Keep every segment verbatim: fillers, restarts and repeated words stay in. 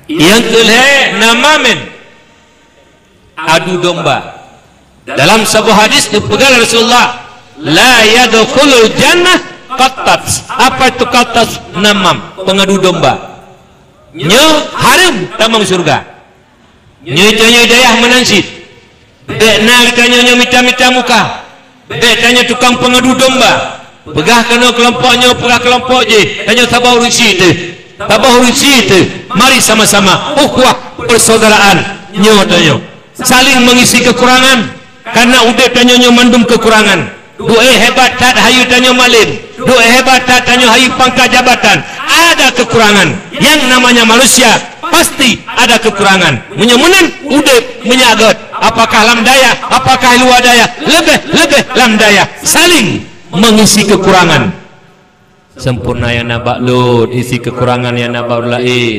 Nyang keu lhèe, namamin, adu domba. Dalam saboh hadis geupeugah lé Rasulullah, "La yadkhulul jannah qattas." Apa itu qattas? Namam, pengadu domba. Nyoe hareuem tamong syeuruga. Nyoe tanyoe dayah meunan cit. Bèk na geutanyoe nyoe mita-mita muka. Bèk tanyoe tukang pengadu domba. Peugah keunoe keulompok nyoe, peugah keulompok jéh. Tanyoe saboh ureueng sie teuh. Saboh ureueng sie teuh. Mari sama-sama ukhuwah persaudaraan nyoe tanyoe. Saling mengisi kekurangan. Karena udép tanyoe nyoe mandum kekurangan. Duek hebat that hayeue tanyoe malém. Duek hebat that tanyoe hayeue pangkat jabatan. Ada kekurangan. Yang namanya manusia pasti ada kekurangan. Meunyoe meunan udép meunyoe göt, apakah lam dayah, apakah luwa dayah, leubeh-leubeh lam dayah. Saling mengisi kekurangan. Sempurna nyang na bak lôn, isi kekurangan nyang na bak ureueng laén.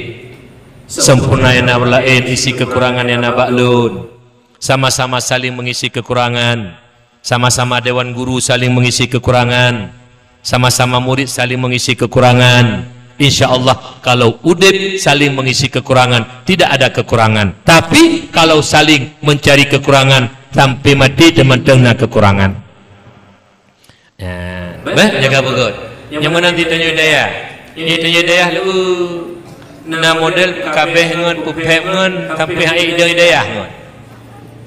Sempurna nyang na bak ureueng laén, isi kekurangan nyang na bak lôn. Sama-sama saling mengisi kekurangan. Sama-sama dewan guru saling mengisi kekurangan. Sama-sama murid saling mengisi kekurangan. Insya Allah, kalau udép saling mengisi kekurangan, tidak ada kekurangan. Tapi, kalau saling mencari kekurangan, sampai mati teumantong na kekurangan. Nah, beh, jaga beugöt. Nyang meunan di tanyoe dayah. Di tanyoe dayah leu na model peukabeh ngon, peuphep ngon, tapi hai idong dayah ngon.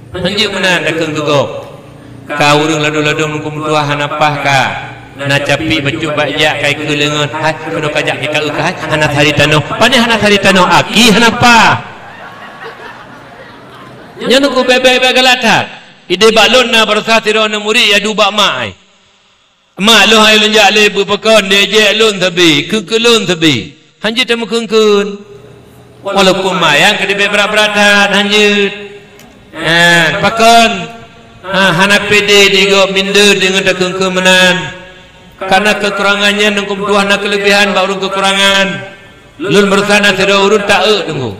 Hanjeuet meunan takheun keu gob. Ka ureueng ladôm-ladôm Teungku meutuah hana paih ka. Na capi bacut bak jak kai keu leungon. Hai, keunoe ka jak kita eu ka hai. Hana sari tanoh. Pane hana sari tanoh? Aki hana paih. Nyan Teungku bèk-bèk galak that. Idéh bak lôn na baroesa sidroe aneuk murit ya du bak mak ai. Mak lôn hai lôn jak lé beupakon, diejek lôn sabe, keu-keu lôn sabe. Hanjeuet tameukeun-keun. Walaupun mak nyang keudibèe brat-brat that, hanjeuet. Ha, pakon? Ha, hana pede di gob minder deungon takheun-keun meunan. Karena kekurangan nyan Teungku meutuah na keulebihan bak ureueng kekurangan. Lôn baroesa na sidroe ureueng taeu Teungku.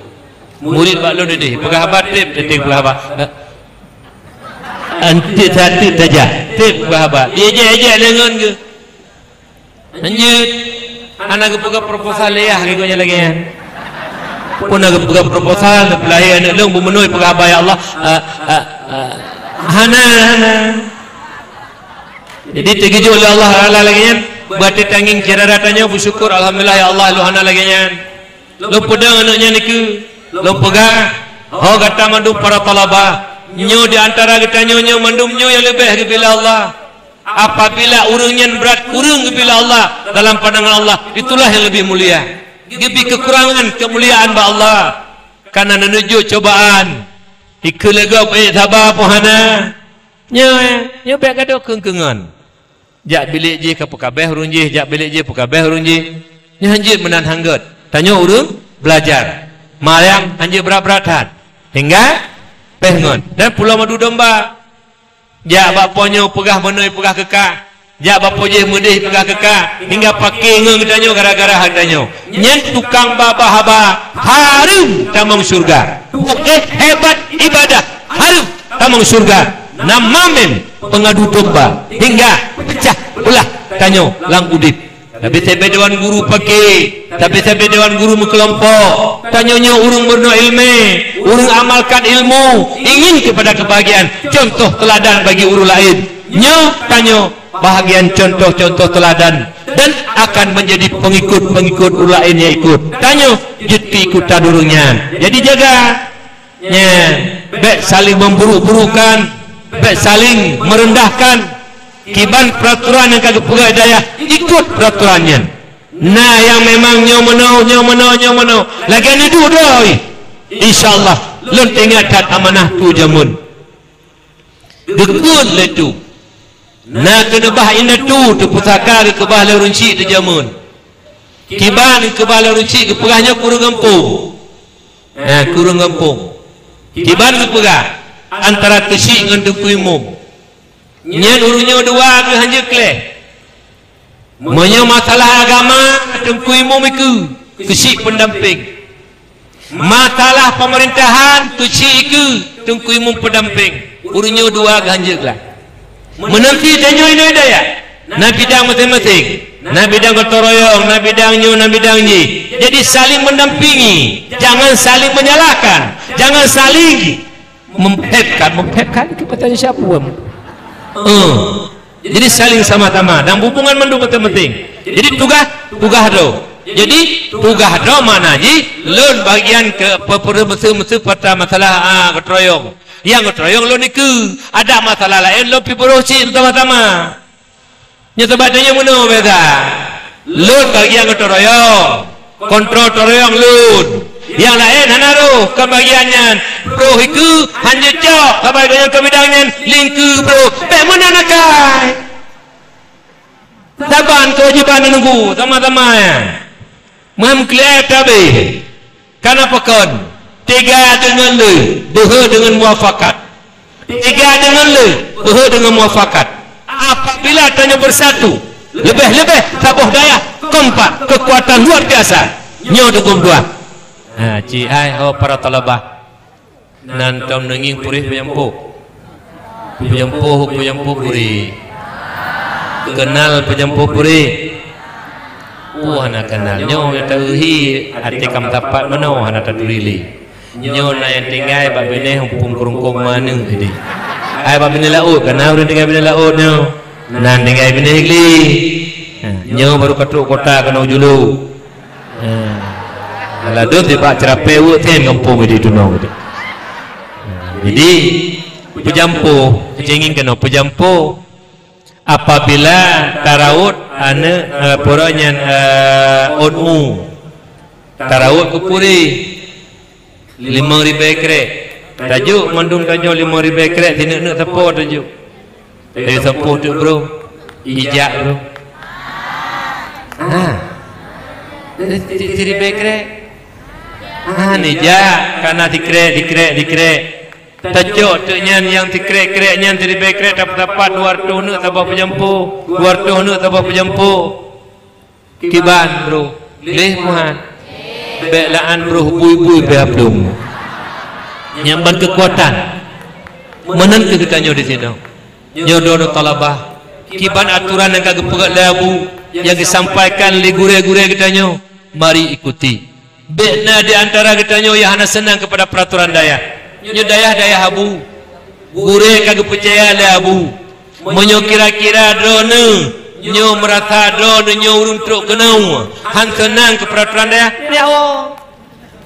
Murit bak lôn idéh, peugah haba tép, tép peugah haba. Anteuk satu saja, tép peugah haba. Diejek-ejek lé ngon geuh. Hanjeuet, hana geupeugah proposal lé yah lagèe nyan lagèe nyan. Pun na geupeugah proposal, na peulahé aneuk lôn, beumeunoi peugah haba, "Ya Allah." Ah, ah, ah. Hana, hana. Jadi, teugeujok lé Allah Taala lagèe nyan, beuaté tangieng syedara tanyoe beusyukur, "Alhamdulillah, ya Allah, lôn hana lagèe nyan." Lôn peudong aneuk nyan dikeue, lôn peugah, "Ho gata mandum para thalabah, nyoe di antara geutanyoe nyoe mandum nyoe nyang leubeh geubri lé Allah. Apabila ureueng nyan brat kureueng geubri lé Allah dalam pandangan Allah, itulah yang lebih mulia." Geubri keukurangan keumuliaan bak Allah, kareuna neuneuh jok cobaan. Dikeue lé gob ék saba peue hana. Nyoe, nyoe bèk gadôh keung-keungon. Jak bilék jih ka peukabeh ureueng jih, jak bilék jih peukabeh ureueng jih. Nyoe hanjeuet meunan han gèt. Tanyoe ureueng beulajar. Mak ayah hanjeuet brat-brat that. Hingga pèh ngon. Dan pulo madu domba. Jak bak po nyoe peugah meunoe peugah keu kah. Jak bak po jéh meudéh peugah keu kah. Hingga paké ngon geutanyoe gara-gara hak tanyoe. Nyan tukang babah haba hareuem tamong syeuruga. Tukang hebat ibadah hareuem tamong syeuruga. Namamim peungadu domba hingga peucah beulah tanyoe lam udép. Tapi sabe dewan guru paké, tapi sabe dewan guru meukeulompok. Tanyoe nyoe ureueng meurunoe ileumèe, ureueng amalkan ilmu, ingin keupada keubahagiaan, contoh teuladan bagi ureueng laén. Nyoe tanyoe bahagian contoh-contoh teuladan dan akan menjadi pengikut-pengikut ureueng laén nyang ikut. Tanyoe jeuet keu ikutan ureueng nyan. Jadi jaga. Nyan, bèk saling memburuk-burukkan, bèk saling merendahkan. Kiban peraturan nyang ka geupeugah dayah, ikut peraturan nyan. Na nyang memang nyoe meunoe, nyoe meunoe, nyoe meunoe. Lagèe neuduek droe. Insya Allah, lôn teuingat that amanah tu jameun. Geukheun lé tu. Na keuneubah indatu teupusaka geukeubah lé ureueng chik teujameun. Kiban geukeubah lé ureueng chik geupeugah nyoe kureueng gampông. Ha, kureueng gampông. Kiban geupeugah antara keuchik ngon teungku imum. Nyan ureueng nyoe dua geuhanjeuet kléh. Meunyoe masalah agama, teungku imum ikeue, keuchik peundampéng. Masalah peumeurintahàn, keuchik ikeue, teungku imum peundampéng. Ureueng nyoe dua geuhanjeuet kléh. Meunan cit tanyoe inong dayah, na bidang maséng-maséng. Na bidang gotong royong, na bidang nyoe, na bidang jih. Jadi saling mendampingi, jangan saling menyalahkan, jangan saling mempetkan. Mempetkan itu bahasa Indonesia apa? Eh. Jadi saling sama-sama dan hubungan mandum penting-penting. Jadi tugaih, tugaih droe. Jadi tugaih droe makna jih lôn bagian keu peureumeuseu-meuseu pata masalah, ah, gotong royong. Nyang gotong royong lôn ikeue, ada masalah laén lôn pi beurôh cit sama-sama. Nyoe sabab tanyoe meunoe biasa. Lôn bagian gotong royong, kontrol gotong royong lôn. Nyang laén hana roh keu bagian nyan. Roh ikeue hana cocok saban geuh nyang keu bidang nyan, lingkeue broh. Bék meunan akai. Saban keuwajéban neunggu sama-sama nyan. Meuham keuliah tabe. Kana pakon, tiga deungon le, beuhe deungon muafakat. Tiga deungon le, beuhe deungon muafakat. Apabila tanyoe beusatu, leubeh-leubeh saboh dayah kompak, keukuatan luar biasa. Nyoe dugum dua. Ha, ci ai ho para talabah. Nan tom neungieng puréh peujampoh. Peujampoh, peujampoh puréh. Keunal peujampoh puréh. Wah, hana keunal. Nyoe nyang teuhi até kam tapat meunoe hana taturi lé. Nyoe na nyang tinggai bak binéh humpung keurungkong maneueng idéh. Ai bak binéh laôt, kana ureuëng tinggai binéh laôt nyoe. Nan tinggai binéh glé. Ha, nyoe baru ka trok kota keunoe julok. Ha. Alah dot tibak ceurapée weuek ten gampông idéh tunong idéh. Ha, jadi peujampoh, cingin keunoe peujampoh. Apabila taraut aneuk, eh, pura nyan, eh, ôn mu, taraut keu puréh limong ribée krek. Tajok mandum tanyoe limong ribée krek, sineuk-neuk sapo tajok. Tajok sapo teuk bro, ijak bro. Ha. Si-, si-, siribée krek. Ha, nijak, kana sikrek, sikrek, sikrek. Tacok teuk nyan nyang sikrek-krek nyan siribée krek, tapat-tapat dua reutôh neuk saboh peujampoh, dua reutôh neuk saboh peujampoh. Kiban, bro, gleh muhan. Bék laan, bro, bui-bui pih plueng. Nyang ban keukuatan. Meunan keu geutanyoe disinoe. Nyoe droeneuh talabah. Kiban aturan nyang ka geupeugét lé Abu, nyang geusampaikan lé gurée-gurée geutanyoe, mari ikuti. Bék na di antara geutanyoe nyang hana seunang keupada peuraturan dayah. Nyoe dayah-dayah Abu. Gurée ka geupeucaya lé Abu. Meunyoe kira-kira droeneuh nyoe meurasa droeneuh nyoe ureuëng trok keunoe hán seunang keu peuraturan dayah, ya Allah.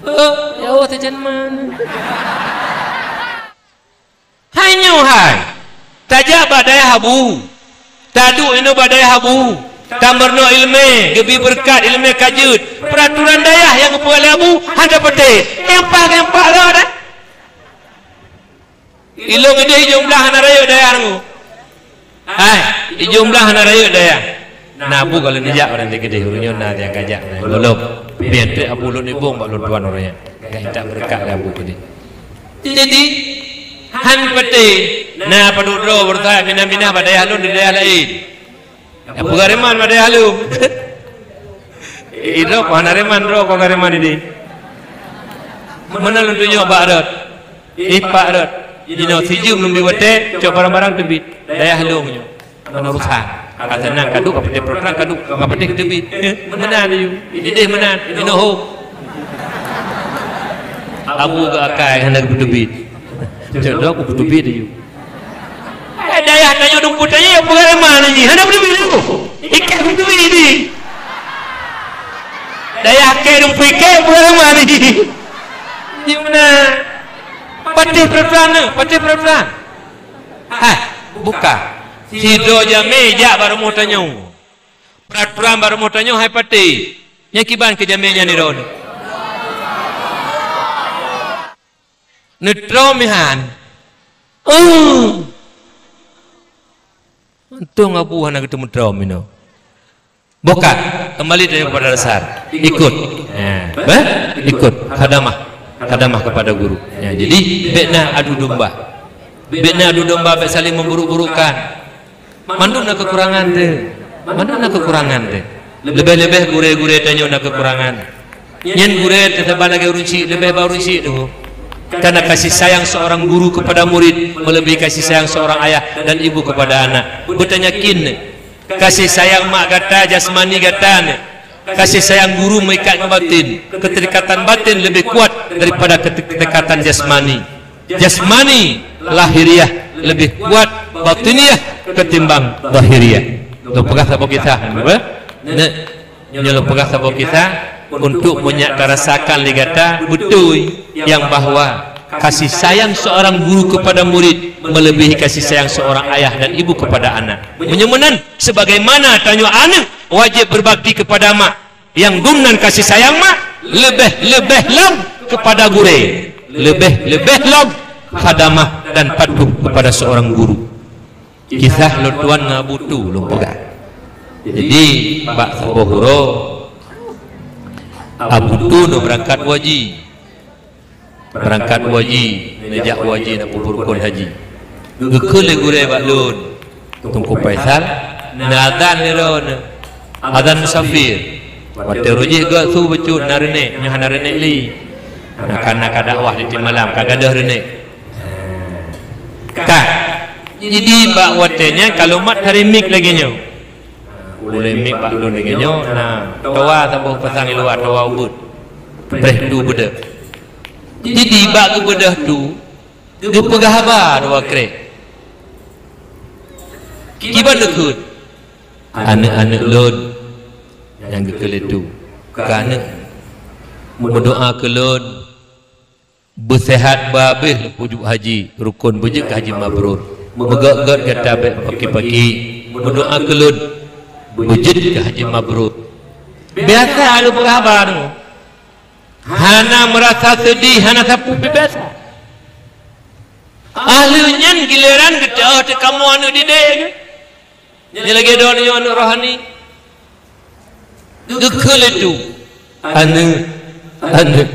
Eh, ya Allah, sajan man. Hai nyoe hai. Tajak bak dayah Abu. Taduek inoe bak dayah Abu. Tameurunoe iéleumé, geubi beureukat iéleumé ka jeuet. Peuraturan dayah nyang geupeugah lé Abu hana patéh. Nyang paih, nyang paih lom dah. Ilong idéh ijong blah hana rayeuk dayah nyoe. Hai, ijong blah hana rayeuk dayah. Na Abu ka lôn jak ureuëng di keudéh, ureuëng nyoe na nyang ka jak. Gohlom, pian trép Abu lôn ibong bak lôn tuan ureuëng nyan. Ka intat beureukat lé Abu keudéh. Jadi, hán patéh na padub droe beureusaha minah-minah bak dayah lôn di dayah laén. Nyang peugah reman bak dayah lôn. Idroe ko hana reman, droe ko ka reman idéh. Meunan lôn tunyok bak rot. Ih, pak rot. Jinoe sijeuem lôn bi watée, cok barang-barang teubiet. Dayah lôn nyoe. Meunan urusan. Ka seunang ka duek, ka patéh peureutan ka duek, ka patéh teubiet. Eh, meunan aju. Idéh meunan. Inoe ho. Abu geuakai hana geuteubiet. Cok droe ku teubiet aju. Eh, dayah tanyoe dum peue tanyoe peugah reman jih. Hana peuteubiet tu. Ikat peuteubiet jih. Dayah kée dum peue ikat peugah reman jih. Di mana? Patéh peureutan, patéh peureutan. Hai, buka. Sidroe jamé jak bak rumoh tanyoe. Peuraturan bak rumoh tanyoe hai patéh. Nyang kiban keu jamé nyan nirôn. Neutrom ihan. Oh. Untông Abu hana geuteumeutrom inoe. Bukan, kembali tadi kepada dasar. Ikut. Ya. Bah? Ikut. Khadamah. Khadamah kepada guru. Ya, jadi, bék na adu domba. Bék na adu domba, bék saling memburuk-burukkan. Mandum na kekurangan teuh. Mandum na kekurangan teuh. Leubeh-leubeh gurée-gurée tanyoe na kekurangan. Nyan gurée teuh saban lagée ureuëng syik, leubeh bak ureuëng syik teuh. Karena kasih sayang seorang guru kepada murid melebihi kasih sayang seorang ayah dan ibu kepada anak. Beutanyakén, Kasih sayang mak gata jasmani gata nyan. Kasih sayang guru meuikat ngon batin. Keterikatan batin lebih kuat daripada keterikatan jasmani. Jasmani lahiriah lebih kuat batiniah ketimbang zahiriah. Lôn peugah saboh kisah, apa? Nyoe lôn peugah saboh kisah untuk meunyak tarasakan lé gata beutôi nyang bahwa kasih sayang seorang guru kepada murid melebihi kasih sayang seorang ayah dan ibu kepada anak. Meunyoe meunan, sebagaimana tanyoe aneuk wajib berbakti kepada mak, nyang dum nan kasih sayang mak, leubeh-leubeh lom kepada gurée, leubeh-leubeh lom khadamah dan patuh kepada seorang guru. Kisah lôn tuan ngon Abu Tu lôn peugah. Jadi, bak saboh uroe, Abu Tu nyoe beurangkat u haji. Beurangkat u haji, neujak u haji, na peubuet rukon haji. Geukheun lé gurée bak lôn, Teungku Faisal, na azan lé droeneuh, azan musafir. Watée uroe jih geuh su bacut na reunek, nyoe hana reunek lé. Na ka, na ka dakwah di tieb malam, ka gadôh reunek. Ka. Jadi bak watée nyan ka lôn mat hari Mik lagée nyoe. Ulée Mik bak lôn lagée nyoe, na toa saboh pasang i luwa, toa ubit. Preh Tu beudôh. Jadi bak geubeudôh Tu, geupeugah haba dua krek. Kiban neukheun, aneuk-aneuk lôn nyang geukheun lé Tu, keu aneuk, meudoá keu lôn, beuseuhat babeh lôn peubuet haji, rukon beujeuet keu haji mabrur. Meugét-gét gata bék paki-paki, meudoá keu lôn beujeuet keu haji mabrur. Biasa lôn peugah haba nyoe. Hana meurasa seudeh, hana sapeue, biasa. Ahli nyan gileran geuteu'oh teukamoe aneuk didik geuh. Nyan lagée droeneuh nyoe aneuk rohani. Geukheun lé Tu, aneuk, aneuk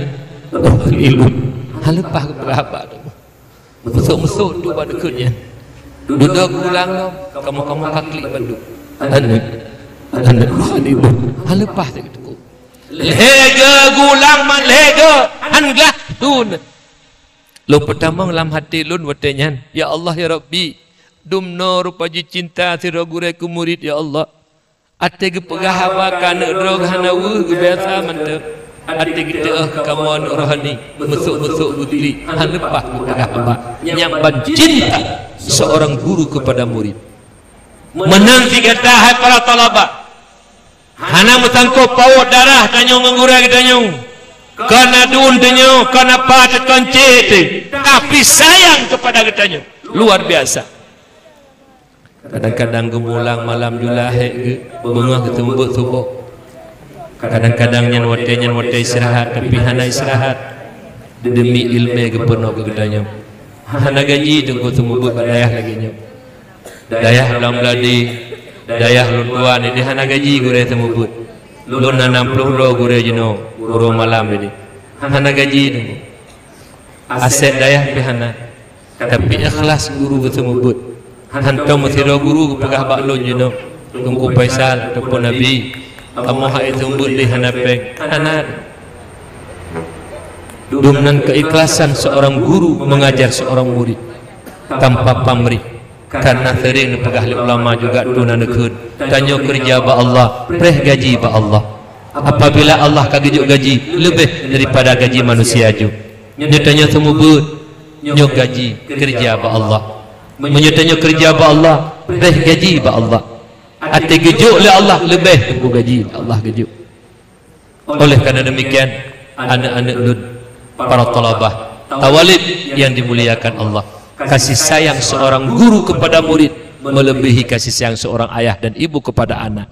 rohani lôn. Hana leupah geupeugah haba. Meusok-meusok Tu bak neukheun nyan. Dudoe geulang lom, kamoe-kamoe ka klik bandum. Aneuk, aneuk rohani lôn. Hana leupah teuka. Lhée geuh geulang, man lhée geuh, han glah Tu. Lôn peutamong lam até lôn watée nyan, "Ya Allah, ya Rabbi, dumnoe rupa jih cinta sidroe gurée keu murit, ya Allah." Até geupeugah haba keu aneuk droe hana weueh, geubiasa mantong. Até geuteu'oh keu kamoe aneuk rohani, meusok-meusok geuklik, hana leupah geupeugah haba. Nyan ban cinta seorang guru kepada murid. Meunan cit gata, hai para thalabah. Hana meusangkot pawot darah tanyoe ngon gurée geutanyoe. Kon aduen tanyoe, kon apa teuh, kon céh teuh, tapi sayang kepada geutanyoe luar biasa. Kadang-kadang geumulang malam jula hék geuh, beungoh geuseumeubeuet suboh. Kadang-kadang nyan watée, nyan watée istirahat, tapi hana istirahat. Demi iéleumé geupeunoh keu geutanyoe. Hana gaji teungku seumeubeuet bak dayah lagée nyoe. Dayah Blang Beuladi, dayah lôn tuan, di hana gaji gurée seumeubeuet. Lôn na nam ploh droe gurée jinoe, uroe malam di. Hana gaji teungku. Aset dayah pih hana. Tapi ikhlas guru geuseumeubeuet. Hantom meusidroe guru geupeugah bak lôn jinoe, Teungku Faisal ataupun Abi, kamoe hai seumeubeuet lé hana péng. Hana. Dum nan keikhlasan seorang guru mengajar seorang murid tanpa pamrih. Karena sering neupeugah lé ulama juga tu na neukheun, tanyoe keureuja bak Allah, preh gaji bak Allah. Apabila Allah ka geujok gaji leubeh daripada gaji manusia ju. Nyoe tanyoe seumeubeuet, nyoe gaji keureuja bak Allah. Meunyoe tanyoe keureuja bak Allah, preh gaji bak Allah. Até geujok lé Allah leubeh teungku gaji Allah geujok. Oleh karena demikian, aneuk-aneuk lôn, para thalabah, thawalib yang dimuliakan Allah, kasih sayang seorang guru kepada murid melebihi kasih sayang seorang ayah dan ibu kepada anak.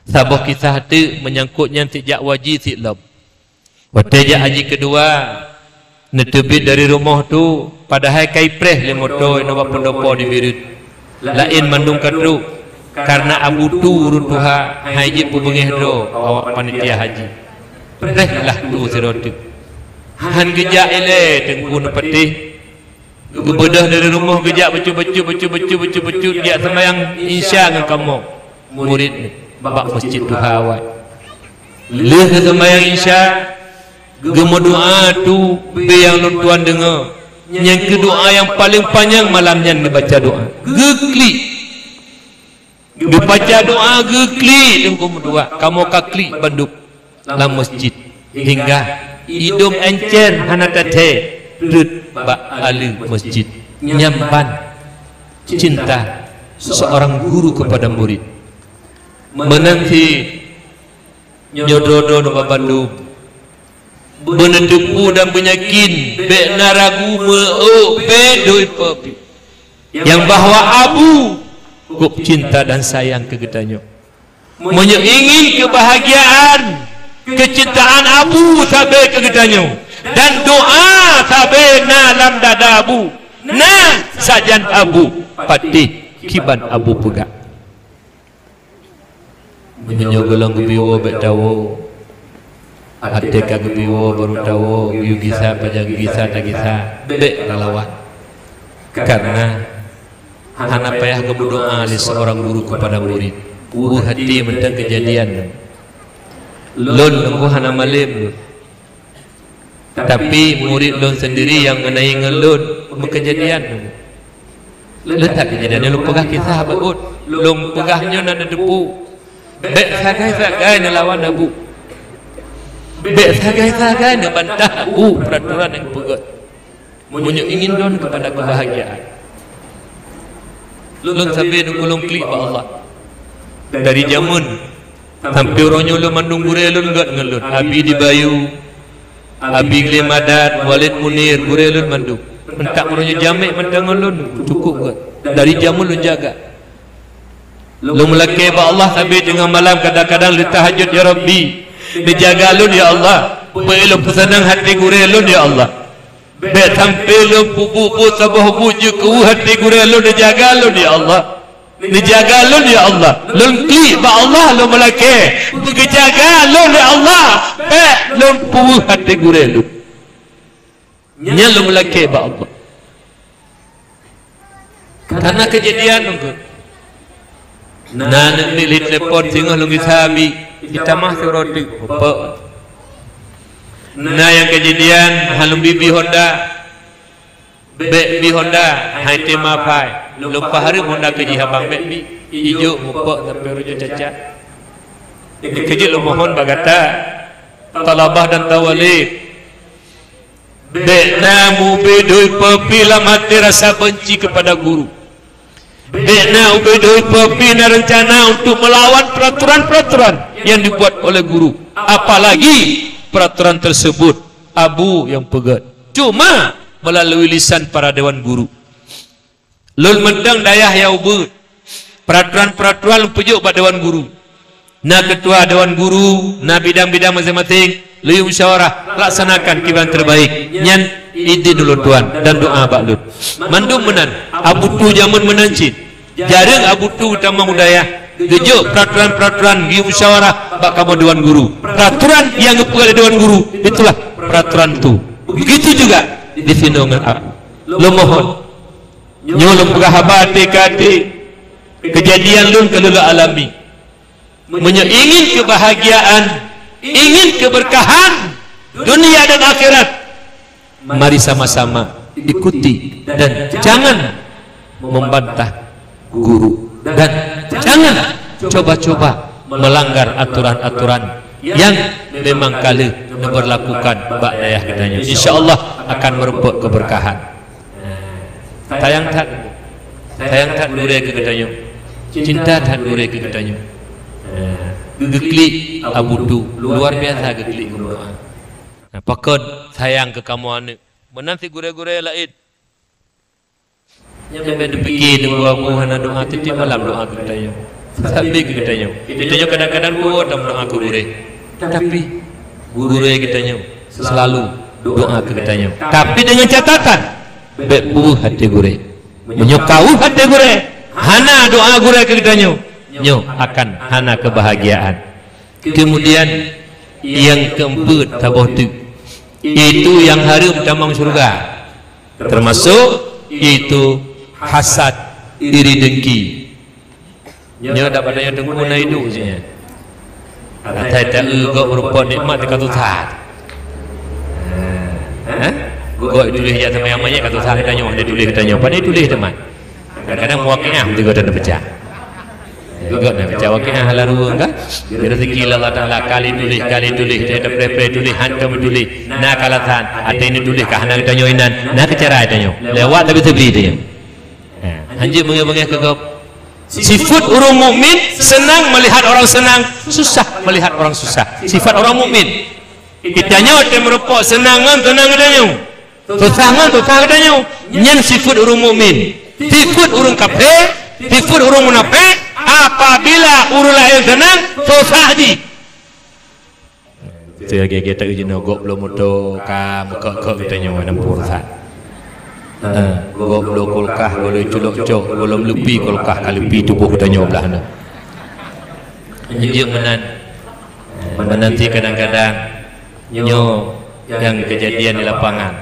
Saboh kisah teuk meunyangkot nyan sijak u haji sit lom. Watée jak haji keudua, neuteubiet dari rumoh tu, padahai ka ipreh lé moto inoe bak peundopo di Bireuen. Laén mandum ka trok, kareuna Abu Tu ureuëng tuha hai jeuet peubeungéh droe awak panitia haji. Preh lah Tu sidroe teuk. Han geujak ilée Teungku Neupatéh. Geubeudôh dari rumoh geujak bacut-bacut, bacut-bacut, bacut-bacut, geujak seumayang Isya ngon kamoe murit bak meuseujid tuha awai. Lheueh geuseumayang Isya, geumeudoá Tu, bak nyang lôn tuan deungoe. Nyang keuh doá nyang paleng panyang malam nyan geubaca doá. Geuklik. Geubaca doa geuklik teungku meudoa, kamoe ka klik bandum lam masjid, hingga idong encer hana tathée treuk bak aleue masjid. Nyan ban cinta seorang guru kepada murid. Meunan cit nyoe droe-droe banmandum, beuneuteupeue dan beunyakin, bék na ragu meu-ôk beudôh ipeue pih, nyang bahwa Abu kôb cinta dan sayang keu geutanyoe. Meunyoe ingin keubahgiaan, keucintaan Abu sabe keu geutanyoe, dan doa sabe na lam dada Abu, na sajan Abu patéh kiban Abu peugah. Meunyoe gohlom geubiwoe bék tawoe, até ka geubiwoe barô tawoe, geuyue gisa pajan geugisa tagisa, bék talawan. Karena hana payah geumeudoa lé seorang guru kepada murid. Buet hati mantong keujadian. Lôn teungku hana malém lôn. Tapi murid lôn sendiri nyang ngeunai ngon lôn meukeujadian. Lôn that keujadian lôn peugah kisah beuôt. Lôn peugah nyoe na neuteupeue. Bék sagai-sagai neulawan Abu. Bék sagai-sagai neubantah Abu peuraturan nyang peugét. Meunyoe ingin lôn kepada keubahgiaan, lôn sabe neugulong klik bak Allah. Dari jameun sampai uroe nyoe lôn mandum gurée lôn gét ngon lôn. Abi di Bayu, Abi Glé Madat, Walid Munir, gurée lôn mandum. Mantong uroe nyoe jamék mantong ngon lôn, cukôp gét. Dari jameun lôn jaga. Lôn meulakée bak Allah sabe teungoh malam kadang-kadang lôn tahajud, "Ya Rabbi, neujaga lôn ya Allah. Beu lôn peuseunang hati gurée lôn ya Allah. Bék sampai lôn peubuet-buet saboh buet jeuet keu hati gurée lôn, neujaga lôn ya Allah. Neujaga lôn ya Allah." Lôn klik bak Allah lôn meulakée, "Beu geujaga lôn ya Allah, bék lôn peubuet hati gurée lôn." Nyan lôn meulakée bak Allah. Karena keujadian nunggu. Na aneuk miet lheueh telepon singoh lôn gisa Abi, jitamah sidroe teuk, mupe. Na nyang keujadian han lôn bi Honda, bék bi Honda, hai teuma phai. Lôn pahareuem Honda keu jih abang bék bi, ijok mupe sampai uroe nyoe cacat. Keujeuet lôn mohon bak gata, talabah dan tawali. Bék na mubeudôh ipeue pih lam até rasa beunci keupada guru. Bék na mubeudôh ipeue pih na reuncana untuk meulawan peuraturan-peuraturan nyang dibuat oleh guru, apalagi peuraturan teusebut Abu nyang peugét, cuma meulalu lisan para dewan guru. Lôn mantong dayah nyang ubeuet. Peuraturan-peuraturan lôn peujok bak dewan guru. Na keutua dewan guru, na bidang-bidang maséng-maséng, lôn yue musyawarah, laksanakan kiban terbaik. Nyan idin ulôn tuan dan doa bak lôn. Mandum meunan, Abu Tu jameun meunan cit. Jareueng Abu Tu tamong u dayah, geujok peuraturan-peuraturan, geuyue musyawarah bak kamoe dewan guru. Peuraturan nyang geupeugah lé dewan guru, itulah peuraturan tu. Begitu juga disinoe ngon Abu. Lôn mohon, nyoe lôn peugah haba até keu até, keujadian lôn ka lôn alami. Meunyoe ingin keubahgiaan, ingin keubeurkahan dunia dan akhirat, mari sama-sama ikuti dan jangan membantah guru dan jangan coba-coba melanggar aturan-aturan yang memang ka lheueh neubeurlakukan bak dayah geutanyoe. Insya Allah akan meureumpok keubeukahan. Sayang that, sayang that gurée keu geutanyoe. Cinta that gurée keu geutanyoe. Geuklik Abu Tu, luar biasa geuklik geudoa. Pakon sayang keu kamoe aneuk. Meunan cit gurée-gurée laén. Nyan bèk neupiké teungku Abu hana doa, tiep-tiep malam doa keu geutanyoe. Sabe keu geutanyoe. Geutanyoe kadang-kadang dua tam doa keu gurée. Tapi gurée geutanyoe selalu doa keu geutanyoe. Tapi dengan catatan, bèk peuweuh até gurée. Meunyoe ka weuh até gurée, hana doa gurée keu geutanyoe, nyoe akan hana keubahgiaan. Kemudian nyang keumpeut saboh teuk, itu nyang hareuem tamong syeuruga, termasuk itu hasad, iri dengki. Nyoe dak pada nyang teungku na iduek jih nyan. Asai taeu gob meureumpok nikmat teuka susah. Hah? Gob tuléh jak sama nyang manyét ka susah geutanyoe, dia tuléh geutanyoe. Padahai tuléh teuma. Kadang-kadang muwaqiah beutôi geutanyoe peucah. Gét na baca Waqiah lam ruweueng kan? Rezeki Allah Taala ka lé tuléh, ka lé tuléh, teupreh-preh tuléh, hantom tuléh. Na ka alasan, até ni tuléh ka hana geutanyoe inan, na keuh cara tanyoe. Lewat tapi teubi tanyoe. Ha, hanjeuet beungéh-beungéh keu gob. Sifeuet ureuëng mukmin, senang melihat orang senang, susah melihat orang susah. Sifat orang mukmin. Geutanyoe teumeureumpok seunang ngon seunang geutanyoe, susah ngon susah geutanyoe. Nyan sifeuet ureuëng mukmin. Sifeuet ureuëng kafé, sifeuet ureuëng munafék, apabila ureuëng laén seunang, susah jih. Teuga-teuga jinoe gob bloe moto ka meukok-kok geutanyoe lam urusan. Ha, gob bloe kulkah, gob bloe culok cok, gob bloe meuleupie kulkah ka leupie tuboh geutanyoe blah na. Hanjeuet meunan. Meunan cit kadang-kadang nyoe nyang keujadian di lapangan.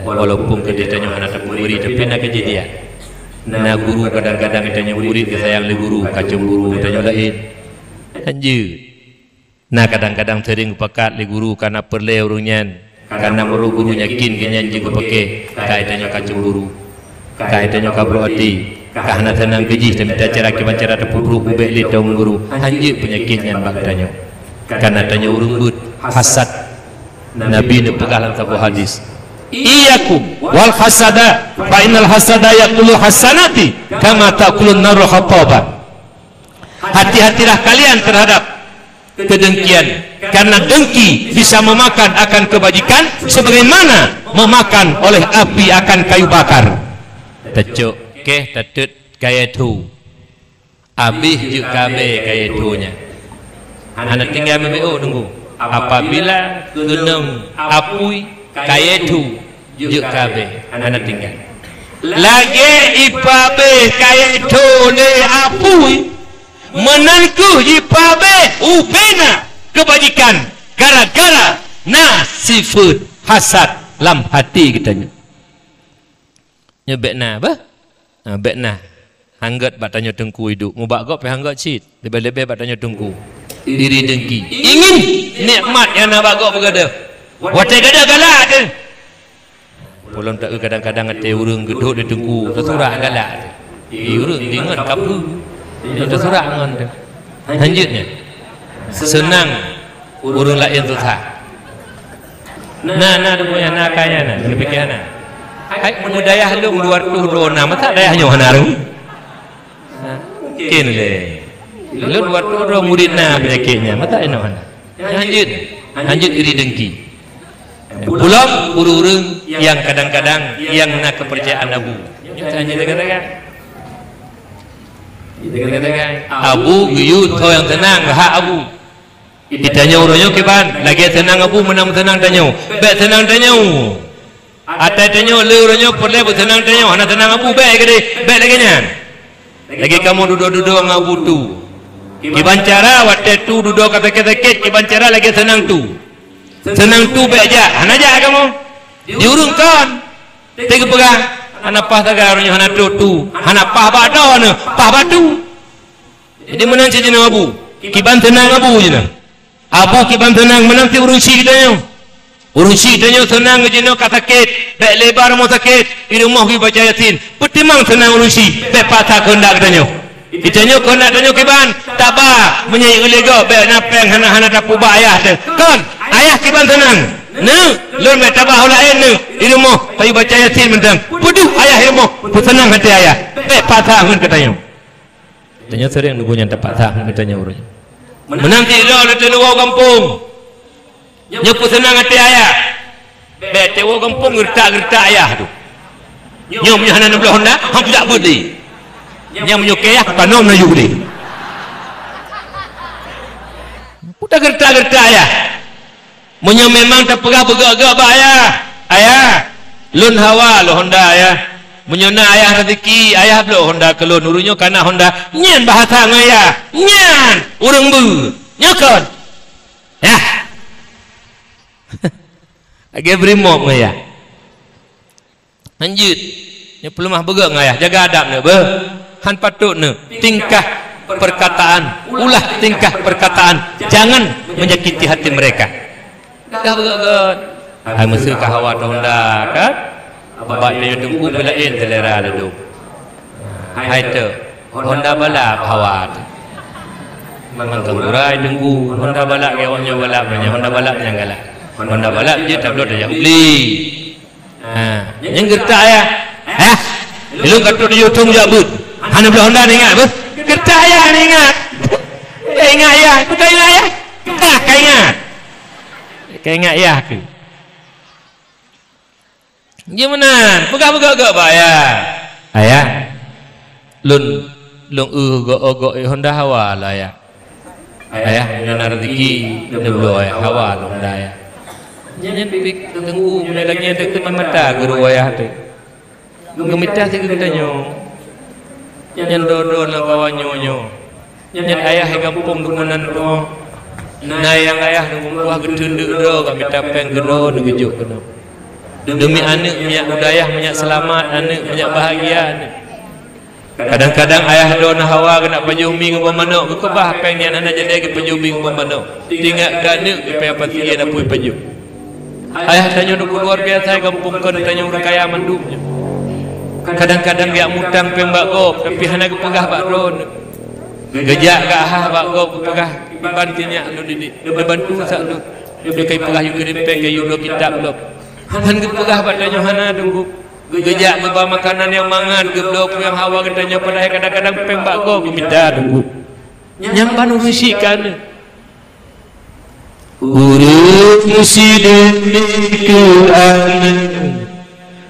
Walaupun keudeh tanyoe hana tapeubri, tapi na keujadian. Na guru kadang-kadang tanyoe murit geusayang lé guru, ka cemburu tanyoe laén. Hanjeuet. Na kadang-kadang seuring geupakat lé guru ka na peureulée ureuëng nyan, ka na meurok guru yakin keu nyan jeuet geupaké, ka tanyoe ka cemburu. Ka tanyoe ka brok até, ka hana seunang keu jih, tamita cara kiban cara tapeubrok ubak lé tông guru, hanjeuet peunyakét nyan bak tanyoe. Kareuna tanyoe ureuëng beuet, hasad. Nabi neupeugah lam saboh hadis, "Iyyakum wal hasada, fa innal hasada ya'kulul hasanati kama ta'kulun narul hatabah." Hati-hatilah kalian terhadap kedengkian, karena dengki bisa memakan akan kebajikan sebagaimana memakan oleh api akan kayu bakar. Tacok keh tatet kayée thu, abéh jeuet ka abée kayée thu nyan. Hana tinggai meubiôh teungku. Apabila keunong apui kayée thu, jeuet ka abée, hana tinggai. Lagée ipabéh kayée thu lé apui, meunan kheueh jipabéh ubena keubajikan gara-gara na sifeuet hasad lam até geutanyoe. Nyoe bék na, bah? Ha, bék na. Hanggét bak tanyoe teungku iduek. Mubak gob pih hanggét cit. Leubeh-leubeh bak tanyoe teungku. Iri dengki. Ingin nikmat nyang na bak gob beugeudoh. Watée geudoh galak teuh. Ulôn taeu kadang-kadang até ureuëng geudhôt di teungku, teusurak galak teuh. Di ureuëng deungon kapeue. Teusurak ngon teuh. Hanjeuet nyan. Seunang ureuëng laén susah. Na, na, deungon na kaya na, geupiké na. Hai, meudayah lôn dua ratus droe na, masa dayah nyoe hana rhung? Mungkin lé. Lôn dua ratus droe murit na peunyakét nyan, masa inoe hana? Hanjeuet, hanjeuet iri dengki. Pulang ureuëng-ureuëng nyang kadang-kadang nyang na keupeurcayaan abu. Nyoe hanjeuet deungon-deungon. Abu geuyue tho nyang seunang hak abu. Geutanyoe uroe nyoe kiban, lagée seunang abu meunan meuseunang tanyoe. Bék seunang tanyoe. Atai tanyoe le uroe nyoe peureulée beuseunang tanyoe, hana seunang abu bék keudeh, bék lagée nyan. Lagée kamoe dudoe-dudoe ngon abu tu. Kiban cara watée tu dudoe ka sakét-sakét, kiban cara lagée seunang tu. Seunang tu bék jak, hana jak kamoe. Di ureuëng kon. Teupeugah, hana paih sagai uroe nyoe hana trok tu, hana paih bak droeneuh, paih bak tu. Jadi meunan cit jinoe abu, kiban seunang abu jinoe. Abu kiban seunang meunan cit ureuëng syiek tanyoe. Ureuëng syiek tanyoe seunang jinoe ka sakét, bék lé bak rumoh sakét, di rumoh geubaca Yasin. Peutimang seunang ureuëng syiek, bék paksa keuheundak geutanyoe. Geutanyoe keuheundak tanyoe kiban, taba, meunyoe lé gob bék na péng hana-hana tapeuba ayah teuh. Kon, ayah kiban seunang. Neuk, lôn bék taba u laén neuk, di rumoh, payah baca Yasin mantong. Peuduek ayah di rumoh, peuseunang até ayah. Bék paksa ngon geutanyoe. Tanyoe seuréng nunggu nyang tapaksa ngon geutanyoe uroe nyoe. Meunan cit lôn lôn teuneuk woe gampông. Nyoe peuseunang até ayah. Bék teuwoe gampông geuretak-geuretak ayah tu. Nyoe meunyoe hana neubloe honda, han peujak beuet lé. Nyang meunyoe keu ayah, ka nom na yue lé. Peue tageuretak-geuretak ayah. Meunyoe memang tapeugah beugét-gét bak ayah, "Ayah, lôn hawa lôn honda, ayah. Meunyoe na ayah raseuki, ayah bloe honda keu lôn." Ureuëng nyoe ka na honda, nyan bahasa ngon ayah. Nyan ureuëng beuet. Nyoe kon. Yah. Lagée bri mop ngon ayah. Hanjeuet. Nyoe peuleumah beugét ngon ayah. Jaga adab neuk, beuh. Han patôt neuk. Tingkah perkataan, ulah tingkah perkataan. Jangan menyakiti hati mereka. Dah beugét-gét. Hai meuseu ka hawa honda, kan? Bak tanyoe teungku pih laén selera ladôm. Hai teu. Honda balap hawa teuh. Mangkang urai teungku, Honda balap, ya awak nyoe balap, nyoe Honda balap nyang galak. Honda balap jeuet tabloe tajak u Bli. Ha, nyang geureutak ayah. Hah? Ilôn ka trok di Yutong jak beuet. Hana bloe Honda neuingat beuh? Geureutak ayah neuingat. Eh, ingat ayah, beutôi ingat ayah. Ka, ka ingat. Ka ingat ayah keuh. Geuh meunan, peugah-peugah bak ayah. Ayah, lôn, lôn eu gok-gok Honda hawa lah ayah. Ayah, nyoe na rezeki, neubloe ayah hawa lôn da ayah. Nyan pih teungku, nyoe lagèe teukeue mata geuruwoe ayah teuh. Geumita sigoe geutanyoe. Nyan droe-droe lam kawan nyoe-nyoe. Nyan ayah di gampông geuh meunan keuh. Na nyang ayah neumeukuah geuteun deuk droe, ka mita péng keu droe neugeujok keunoe. Deumi aneuk meunyak budayah, meunyak seulamat aneuk, meunyak bahagia aneuk. Kadang-kadang ayah droe na hawa keuneuk pajoh mi ngon ban manok, geukeubah péng nyan hana jadi geupajoh mi ngon ban manok. Teuingat keu aneuk, geupeuhah pasi na peue pajoh. Ayah tanyoe nyoe luar biasa, gampông kon tanyoe ureueng kaya mandum nyoe. Kadang-kadang geujak mutang péng bak gob, tapi hana geupeugah bak droeneuh. Geujak geuhah bak gob geupeugah, "Kiban sinyak lôn didik, neubantu sak lôn." Tapi ka ipeugah yue kirém péng, ka yue bloe kitab lom. Han geupeugah bak tanyoe hana teungku. Geujak geuba makanan nyang mangat, geubloe peue nyang hawa geutanyoe, padahai kadang-kadang péng bak gob geumita teungku. Nyan ban ureueng syiek keu aneuk. Ureueng sideh keu aneuk,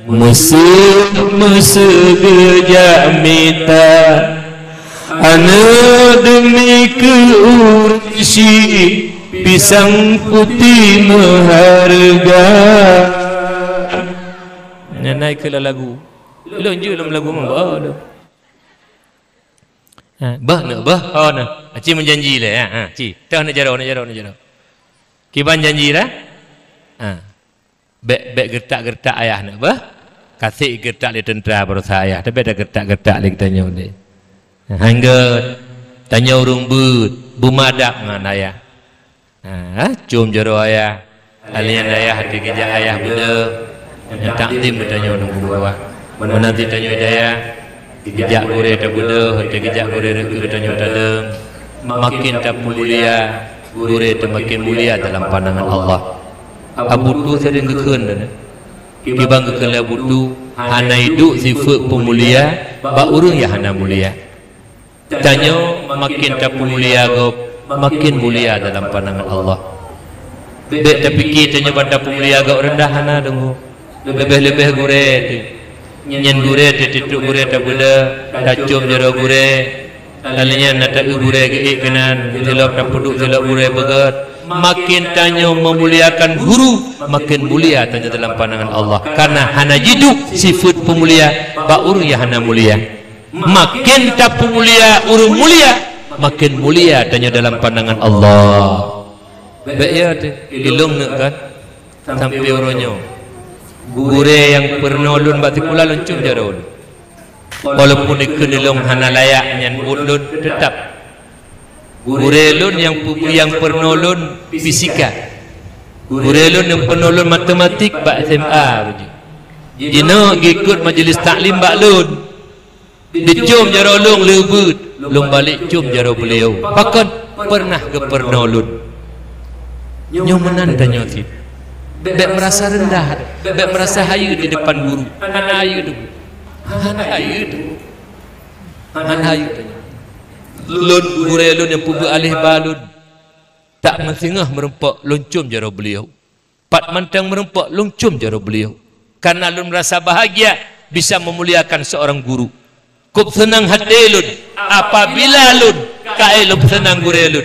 meuseu-meuseu geujak mita. Aneuk deumi keu ureueng syiek, pisang putéh meuhareuga. Nyan na ikeu lam lagu. Lôn jeuet lom lagu meuba lom. Ha, bah neuk bah. Oh, nah. Aci meujanji lé, ha, ha, ci. Toh neuk jaroe, neuk jaroe, neuk jaroe. Kiban janji dah? Ha. Bèk, bèk geureutak-geureutak ayah neuk bah. Ka sép geureutak lé teuntra baroesa ayah, tapi dak geureutak-geureutak lé geutanyoe lé. Ha, hingga tanyoe ureueng beuet, beumadab ngon ayah. Ha, com jaroe ayah. Lheuh nyan ayah, teukeujak ayah beudôh, nyang takzim geutanyoe nunggu dua. Meunan cit tanyoe di ayah, geujak gurèe tabeudôh, teukeujak gurèe reukeue geutanyoe tadong. Makin tapeumulia, gurèe teumakin mulia dalam pandangan Allah. Abu Tu seuring geukheun, kiban geukheun lé Abu Tu, hana iduek sifeuet peumulia bak ureueng nyang hana mulia. Tanyoe makin tapeumulia gob, makin mulia dalam pandangan Allah. Bèk tapike tanyoe ban tapeumulia gob reundah, hana deungoe. Leubeh-leubeh gurèe teuh. Nyan gurèe teuh, tiep gurèe tabeudôh, tacom jaroe gurèe. Lheuh nyan na taeu gurèe geuék keunan, silop tapeuduek silop gurèe beugöt. Makin tanyoe meumuliakan guru, makin mulia tanyoe dalam pandangan Allah. Karena hana jiduek sifeuet peumulia bak ureueng nyang hana mulia. Makin tapeumulia ureueng mulia, makin mulia tanyoe dalam pandangan Allah. Bèk ya teuh, ilôn neuk kan? Sampoe uroe nyoe, gurèe nyang peurunoe lôn bak sikula lôn com jaroe lôn. Walaupun dikheun ilôn hana layak nyan buet lôn, teutap gurèe lôn nyang peubri nyang peurunoe lôn fisika. Gurèe lôn nyang peurunoe lôn matematik bak S M A beujeuet. Jinoe geuikot majelis taklim bak lôn. Dicom jaroe lôn le ubeuet, lôn balek com jaroe beuliau. Pakon? Peureunah geupeurunoe lôn. Nyoe meunan tanyoe cit. Bèk meurasa reundah, bèk meurasa hayeue di depan guru. Hana hayeue teuh. Hana hayeue teuh. Hana hayeue tanyoe. Lôn gurèe lôn nyang peubeuet aléh ba lôn. Tak meusingoh meurumpok lôn com jaroe beuliau. Pat mantong meurumpok lôn com jaroe beuliau. Karena lôn meurasa bahagia bisa meumuliakan seorang guru. Kôb seunang até lôn apabila lôn ka ék lôn peuseunang gurèe lôn.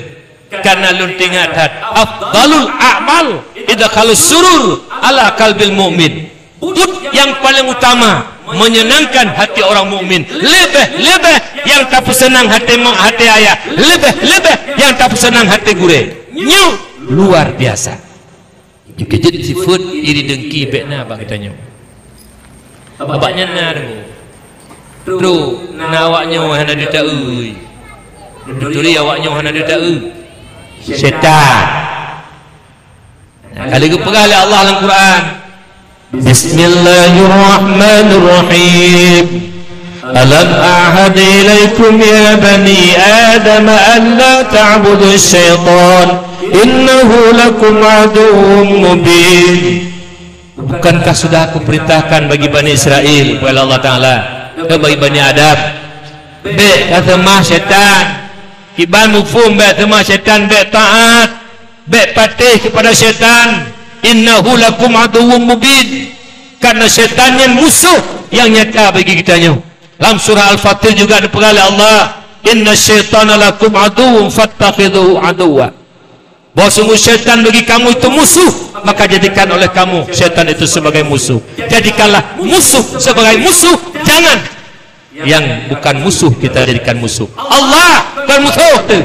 Karena lôn teuingat that, "Afdalul a'mal idkhalus surur ala qalbil mu'min." Buet nyang paleng utama menyenangkan hati orang mukmin. Leubeh-leubeh nyang tapeuseunang até mak, até ayah. Leubeh-leubeh nyang tapeuseunang até gurèe. Nyoe luar biasa. Keujeuet sifeuet iri dengki bèk na bak geutanyoe. Bak nyan na deungoe. Trok na awak nyoe hana ditaeu. Turi awak nyoe hana ditaeu. Setan. Ka lheueh geupeugah lé Allah lam Quran, "Bismillahirrahmanirrahim. "Alam a'had ilaikum ya bani Adam alla ta'budu syaitan, innahu lakum aduwwum mubin." Bukankah sudah Aku perintahkan bagi Bani Israel, kheun Allah Taala, eh, bagi Bani Adam, bèk kaseumah syaitan. Kiban muphom bèk seumah syaitan, bèk taat, bèk patéh keupada syaitan. "Innahu lakum aduwwum mubin." Karena syaitan nyan musoh nyang nyata bagi geutanyoe. Lam surah Al-Fatir juga dipeugah lé Allah, "Inna syaitana lakum aduwwun fattakhidhuhu aduwwa." Bahwa sungguh syaitan bagi kamu itu musuh, maka jadikan oleh kamu syaitan itu sebagai musuh. Jadikanlah musuh sebagai musuh, jangan yang bukan musuh kita jadikan musuh. Allah bukan musuh tu.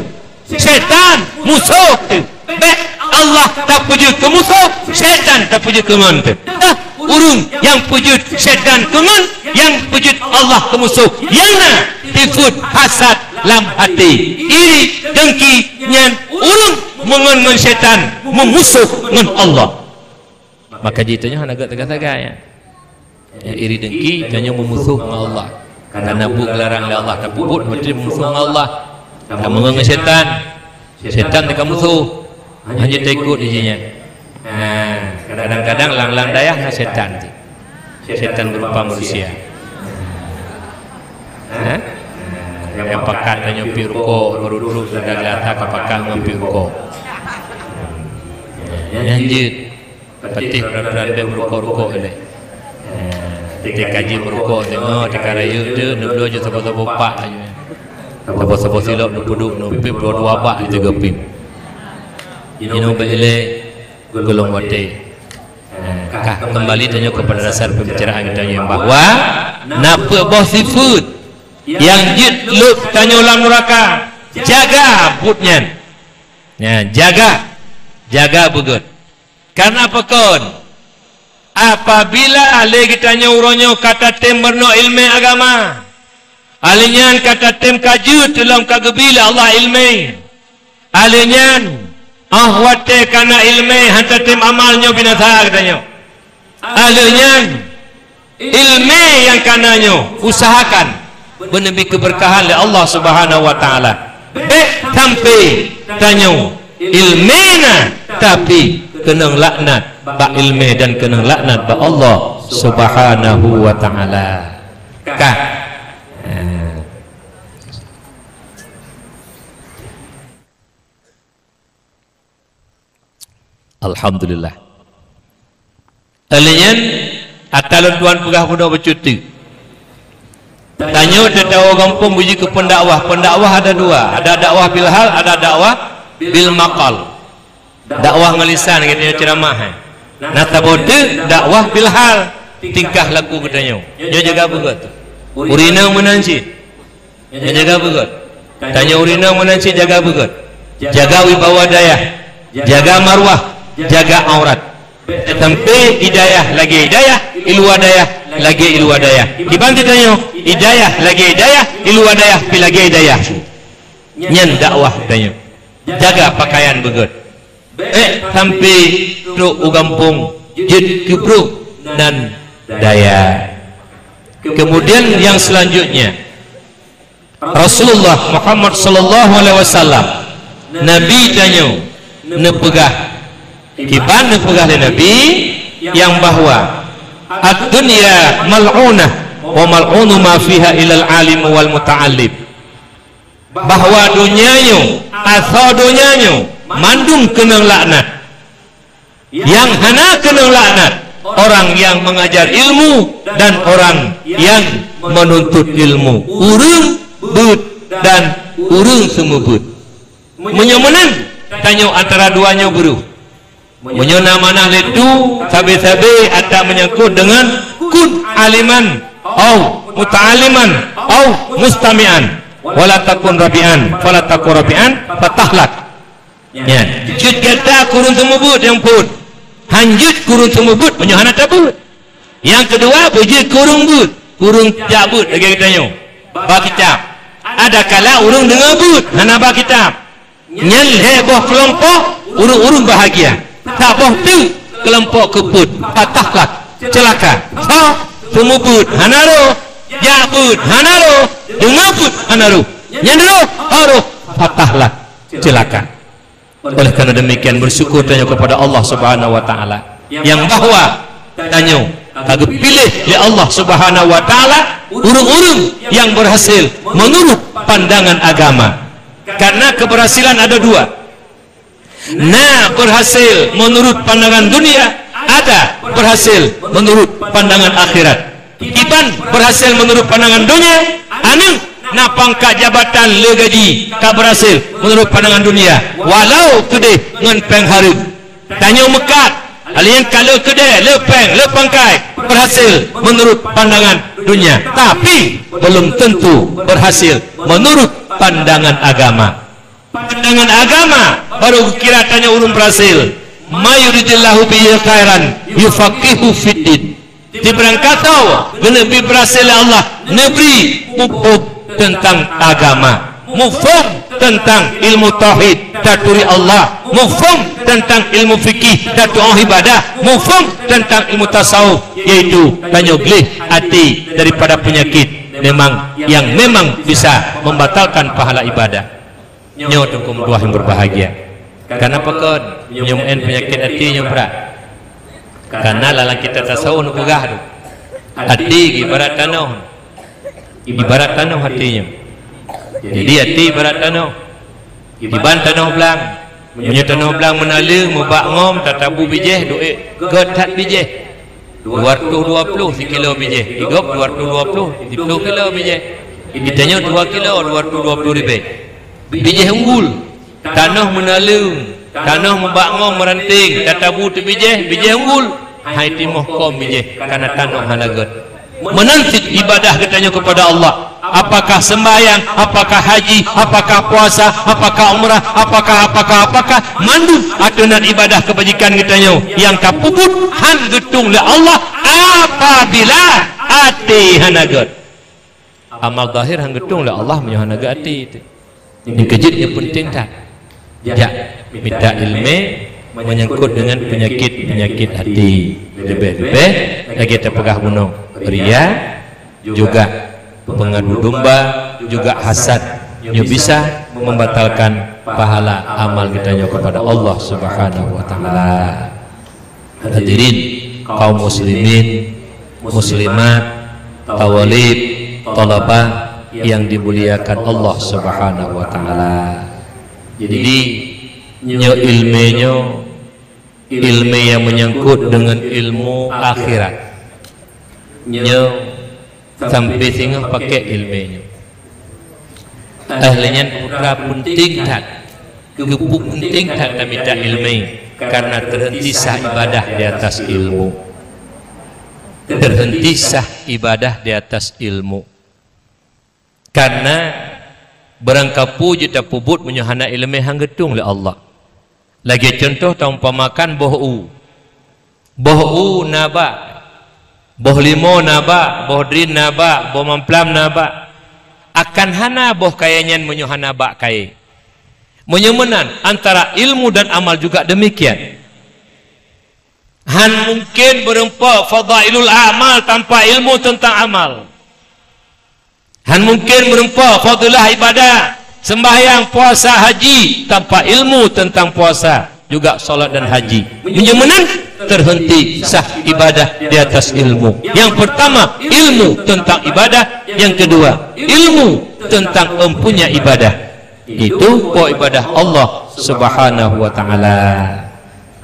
Syaitan musoh teuh. Bèk Allah tapeujeuet keu musoh, syaitan tapeujeuet keu ngon teuh. Dah, ureueng nyang peujeuet syaitan keu ngon, nyang peujeuet Allah keu musoh, nyang na sifeuet hasad lam até. Iri, dengki, nyan ureueng meungon ngon syaitan, meumusoh ngon Allah. Maka jitanyoe hana gèt teuga-teuga, ya. Ya, iri dengki, tanyoe meumusoh ngon Allah. Karena buet geularang lé Allah, tapeubuet, berarti meumusoh ngon Allah. Tameungon ngon syaitan. Syaitan teuka musoh. Hana taikot di jih nyan. Nah, kadang-kadang lam-lam dayah na syaitan tu. Syaitan berupa manusia. Hah? Nyang pakat tanyoe piep rukok, baru trok sudah gelasa ka pakat ngon piep rukok. Nyan jeuet. Patéh peuratoran bèk meurukok-rukok ilèe. Eh, teuka jih meurukok deungoe, teuka rayeuk teuk, neubloe jih saboh-saboh pak laju. Saboh-saboh silop neupeuduek, neupeuduek dua-dua bak di tiga pin. Inoe bèk ilèe gohlom watèe. Eh, kah kembali tanyoe kepada dasar pembicaraan kita yang bahwa na peuet boh sifeuet nyang jeuet lôb tanyoe lam nuraka. Jaga buet nyan. Nyan, jaga. Jaga beugöt. Karena pakon? Apabila lé geutanyoe uroe nyoe ka tatem meurunoe ileumèe agama, lheuh nyan ka tatem ka jeuet lom ka geubri lé Allah ileumèe, lheuh nyan, óh watèe ka na ileumèe han tatem amal, nyoe binasa geutanyoe. Lheuh nyan, ileumèe nyang ka na nyoe, usahakan beuneubri keubeurkahan lé Allah Subhanahu wa Taala. Bèk sampai tanyoe ileumèe na, tapi keunong laknat bak ileumèe dan keunong laknat bak Allah Subhanahu wa Taala. Ka. Eh. Alhamdulillah. Lheuh nyan, ata lôn tuan peugah bunoe bacut teuk. Tanyoe teuh tawoe gampông beujeuet keu pendakwah. Pendakwah ada dua, ada dakwah bil hal, ada dakwah bil maqal. Dakwah ngon lisan, geutanyoe ceuramah, eh. Na saboh teuk dakwah bil hal, tingkah laku geutanyoe. Nyoe jaga beugöt. Ureueng inong meunan cit. Nyan jaga beugöt. Tanyoe ureueng inong meunan cit jaga beugöt. Jaga wibawa dayah, jaga marwah, jaga aurat. Sampai di dayah lagèe dayah, di luwa dayah lagèe di luwa dayah. Kiban tanyoe, di dayah lagèe dayah, di luwa dayah pih lagèe dayah. Nyan dakwah tanyoe. Jaga pakaian beugöt. Bèk sampai trok u gampông jeuet keu brok nan dayah. Kemudian yang selanjutnya, Rasulullah Muhammad sallallahu alaihi wasallam, Nabi tanyoe neupeugah, kiban neupeugah lé Nabi nyang bahwa, "Ad-dunya mal'unah wa mal'unu ma fiha illal alim wal muta'allim." Bahwa donya nyoe, asoe donya nyoe, mandum keunong laknat. Nyang hana keunong laknat, orang yang mengajar ilmu dan orang yang menuntut ilmu. Ureueng beuet dan ureueng seumeubeuet. Meunyoe meunan, tanyoe antara dua nyoe beureuh. Meunyoe na manah lé tu, sabe-sabe ata meunyangkot deungon kun aliman, au muta'alliman, au mustami'an, wala takun rabi'an, fala takun rabi'an, fatahlak. Nyan, jeuet gata keu ureueng seumeubeuet nyang phôn. Han jeuet keu ureueng seumeubeuet meunyoe hana tabeuet. Nyang keudua, beujeuet keu ureueng beuet, keu ureueng jak beuet lagèe geutanyoe. Ba kitab. Adakala ureueng deungoe beuet, hana ba kitab. Nyan lhèe boh keulompok ureueng-ureueng bahagia. Saboh teuk keulompok keupeuet, fatahlak, ceulaka. Soe? Seumeubeuet hana rôh, Dak beuet hana roh, deungoe beuet hana roh. Nyang roh, harôh patahlah, ceulaka. Oleh karena demikian, bersyukur tanyoe kepada Allah Subhanahu wa Ta'ala, nyang bahwa tanyoe ka geupiléh lé Allah Subhanahu wa Ta'ala ureuëng-ureuëng nyang berhasil menurut pandangan agama. Karena keberhasilan ada dua. Na berhasil menurut pandangan dunia, ada berhasil menurut pandangan akhirat. Kiban berhasil menurut pandangan dunia, aneuk na pangkat jabatan le gaji ka berhasil menurut pandangan dunia, walau keudeh ngon péng hareuem. Tanyoe meukat, laén ka le keudeh, le péng, le pangkat, berhasil menurut pandangan dunia, tapi belum tentu berhasil menurut pandangan agama. Pandangan agama baru geukira tanyoe ureuëng berhasil. "May yuridillahu bihi khairan yufaqqihhu fiddin." Sibarang gasoe geuneuk bi berhasil lé Allah, neubri muphom teuntang agama, muphom teuntang ilmu tauhid, taturi Allah, muphom teuntang ilmu fikih, tatuoh ibadah, muphom teuntang ilmu tasawuf, yaitu tanyoe gleh até daripada penyakit memang yang memang bisa membatalkan pahala ibadah. Nyoe teungku meutuah nyang berbahagia. Karena pakon nyoe meu'en penyakit até nyoe brat? Karena lam kitab tasawuf neupeugah tu, até ibarat tanoh. Ibarat tanoh até nyoe. Jadi até ibarat tanoh. Kiban tanoh blang. Meunyoe tanoh blang meunaleue, meubak ngom, tatabu bijéh, duek gét that bijéh. Dua ratus dua puluh sikilo bijéh, di gob dua ratus dua puluh, siploh kilo bijéh. Di tanyoe dua kilo, dua ratus dua puluh ribèe. Bijéh unggul, tanoh meunaleue, tanoh meubak ngom meuranting, tatabu teubijéh, bijéh unggul. Hai timoh kom bijéh, karena tanoh hana gét. Meunan cit ibadah geutanyoe kepada Allah. Apakah sembahyang, apakah haji, apakah puasa, apakah umrah, apakah, apakah, apakah, mandum ateueh nan ibadah kebajikan geutanyoe nyang tapeubuet han geutueng lé Allah apabila até hana gét. Amal zahir han geutueng lé Allah meunyoe hana gét até teuh. Nyang keujeuet nyang peunteng that. Jak mita ileumèe menyangkut dengan penyakit-penyakit hati. Leubeh-leubeh lagèe tapeugah bunoe, ria, juga pengadu domba, juga hasad. Nyoe bisa membatalkan pahala amal geutanyoe kepada Allah Subhanahu wa Ta'ala. Hadirin kaum muslimin, muslimat, thawalib, thalabah yang dimuliakan Allah Subhanahu wa Ta'ala. Jadi, nyoe ileumèe nyoe, ileumèe yang menyangkut dengan ilmu akhirat. Nyoe sampai singoh pakèk ileumèe nyoe. Eh, lé nyan putra peunteng that. Keupeue peunteng that tamita ileumèe? Karena terhenti sah ibadah di atas ilmu. Terhenti sah ibadah di atas ilmu. Karena barangkapeue jeuet tapeubuet meunyoe hana ileumèe han geutueng lé Allah. Lagèe cuntoh taumpamakan boh u. Boh u na bak, boh limo na bak, boh drin na bak, boh mamplam na bak. Akan hana boh kayèe nyan meunyoe hana bak kayèe. Meunyoe meunan, antara ilmu dan amal juga demikian. Han mungkin meureumpok fadhailul a'mal tanpa ilmu tentang amal. Han mungkin meureumpok fadhilah ibadah, sembahyang, puasa, haji, tanpa ilmu tentang puasa, juga salat dan haji. Meunyoe meunan, terhenti sah ibadah di atas ilmu. Yang pertama, ilmu tentang ibadah. Yang kedua, ilmu tentang empunya ibadah. Itu pokok ibadah Allah Subhanahu wa Ta'ala.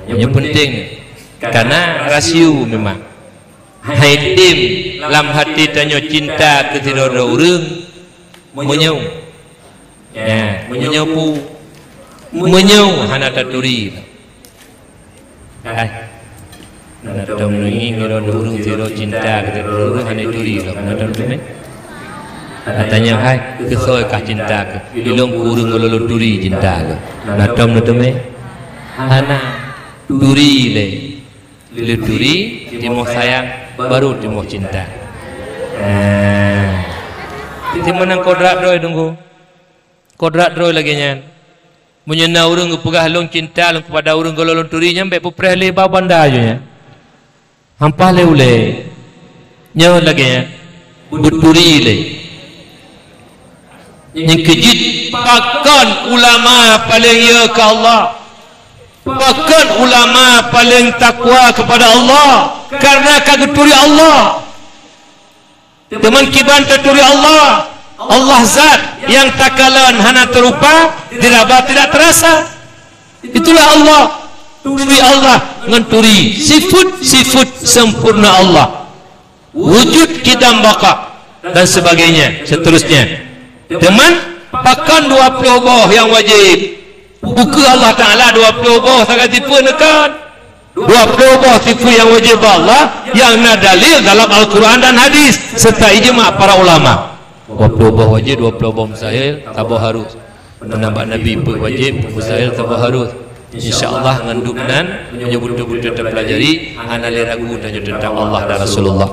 Yang penting, karena rasio memang. Hai tem lam hati tanyoe cinta keu sidroe-droe ureueng, meunyoe, ya, meunyoe pu, meunyoe hana taturi. Hai, na tom neungieng ngon ureueng sidroe cinta keu sidroe ureueng hana turi lom, na tom teumé. Tanyong hai, keu soe kah cinta keuh? Ilôn keu ureueng ngon lôn turi cinta keuh. Na tom na teumé? Hana. Turi lé. Lé turi, timoh sayang, baru timoh cinta. Nah. Teumeunang kodrat droe teungku. Kodrat droe lagèe nyan. Meunyoe na ureueng geupeugah lôn cinta lôn keupada ureueng gohlom lôn turi, nyan bèk peupreh lé ba banda ju nyan. Hampah lé ulèe. Nyoe lagèe nyan. beuturi lé. Nyang keujeuet, pakon ulama paleng yö keu Allah? Pakon ulama paleng takwa keupada Allah? Karena ka geuturi Allah. Teuma kiban taturi Allah, Allah zat nyang takalon hana teurupa, diraba tidak terasa. Itulah Allah. Turi Allah ngon turi sifat-sifat sempurna Allah. Wujud, qidam, baqa, dan sebagainya, seterusnya. Teuma, pakon dua ploh boh nyang wajéb? Bukon Allah Taala dua ploh boh sagai sifat, neukan. Dua ploh boh sifat nyang wajéb bak Allah nyang na dalil dalam Al-Quran dan hadis serta ijma para ulama. Dua ploh boh wajéb, dua ploh boh mustahil, saboh harus. Meunan bak Nabi peuet wajéb, peuet mustahil, saboh harus. Insya Allah ngon duek nan, meunyoe beutôi-beutôi tapelajari, hana lé ragu tanyoe teuntang Allah dan Rasulullah.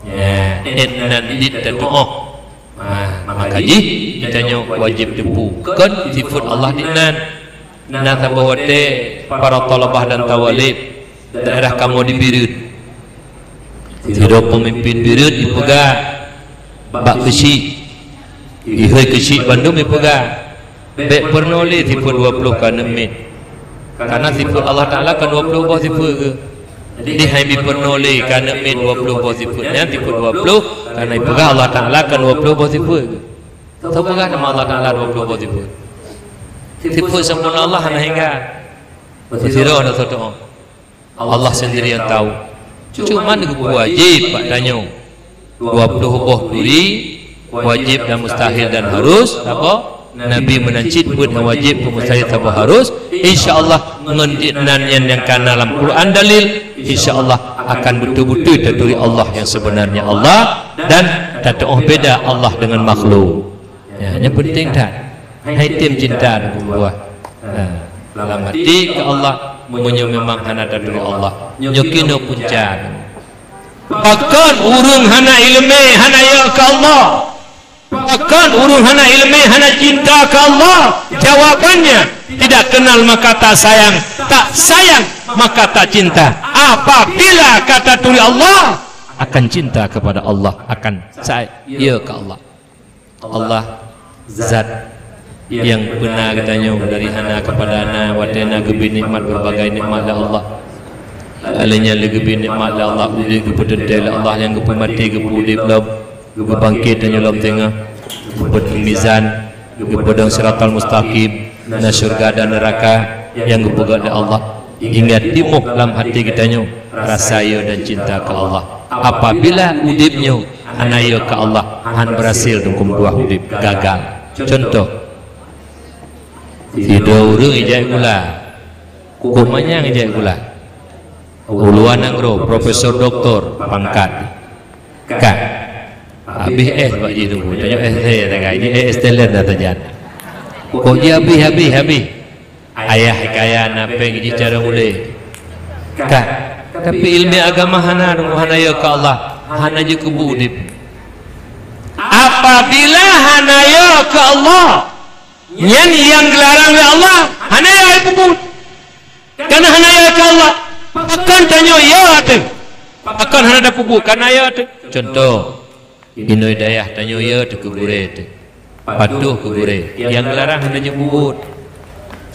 Ya, ék nan dit tatuoh. Nah, maka jih geutanyoe wajéb teupeu kon sifat Allah dit nan. Na saboh watée para thalabah dan thawalib daerah kamoe di Bireuen. Sidroe peumimpén Bireuen jipeugah bak keuchik, ihôi keuchik bandum jipeugah, bék peurunoe lé sifat dua ploh keu aneuk miet. Karena sifat Allah Taala kan dua ploh boh sifat geuh. Jadi hai bri peurunoe lé keu aneuk miet dua ploh boh sifat nyan, sifat dua ploh, karena jipeugah Allah Taala kan dua ploh boh sifat geuh. Soe peugah nama Allah Taala dua ploh boh sifat? Sifat sempurna Allah hana hingga. Sidroe na soe tuoh. Allah sendiri yang tahu. Cuma geupeuwajéb bak tanyoe dua ploh boh turi, wajéb dan mustahil dan harus, apa? Nabi meunan cit peuet nyang wajéb, peuet mustahil, saboh harus. Insya Allah ngon dit nan nyan nyang kana lam Quran dalil, insya Allah akan beutôi-beutôi taturi Allah nyang sebenarnya Allah dan tatuoh beda Allah dengan makhluk. Ya, nyang penting that. Hai tem cinta dan buah. Ha, lam até keu Allah, meunyoe memang hana taturi Allah. Nyoe keunoe punca. Pakon ureuëng hana iéleumé, hana yö keu Allah? Pakon ureuëng hana iéleumé, hana cinta keu Allah? Jawabannya, tidak kenal maka tak sayang, tak sayang maka tak cinta. Apabila ka taturi Allah, akan cinta kepada Allah, akan say-, yö keu Allah. Allah zat nyang peuna geutanyoe dari hana keupada na, watée na geubri nikmat, berbagai nikmat lé Allah. Lheueh nyan lé geubri nikmat lé Allah, udeb geupeuteuntée lé Allah, nyang geupeumaté geupeuudeb lom, geubangkét tanyoe lom teungoh, geupeuteumizan, geupeudong siratal mustaqim, na syurga dan neuraka nyang geupeugét lé Allah. Ingat timoh lam até geutanyoe rasa yö dan cinta keu Allah. Apabila udeb nyoe hana yö keu Allah, han beurhasil dungkum tuah udeb, gagal. Contoh, sidroe ureuëng ijak gula, kok manyang ijak gula. Uluwa nanggroe, profesor doktor pangkat. Ka. Habéh es bak jih teungku. Tanyoe es he tagai. Jih es teler dah tajan. Kok jih habéh, habéh, habéh. Ayah kaya na péng jih cara mulai. Ka. Tapi ilmu agama hana, hana yö keu Allah. Hana jeuet keu udeb. Apabila hana yö keu Allah, nyan nyang geularang lé Allah, hana yö peubuet. Karena hana yö keu Allah, pakon tanyoe yö teuh? Pakon hana tapeubuet, karena yö teuh? Contoh, inoe dayah tanyoe yö teuh keu gurée teuh. Patuh keu gurée. Nyang geularang hana jeuet peubuet.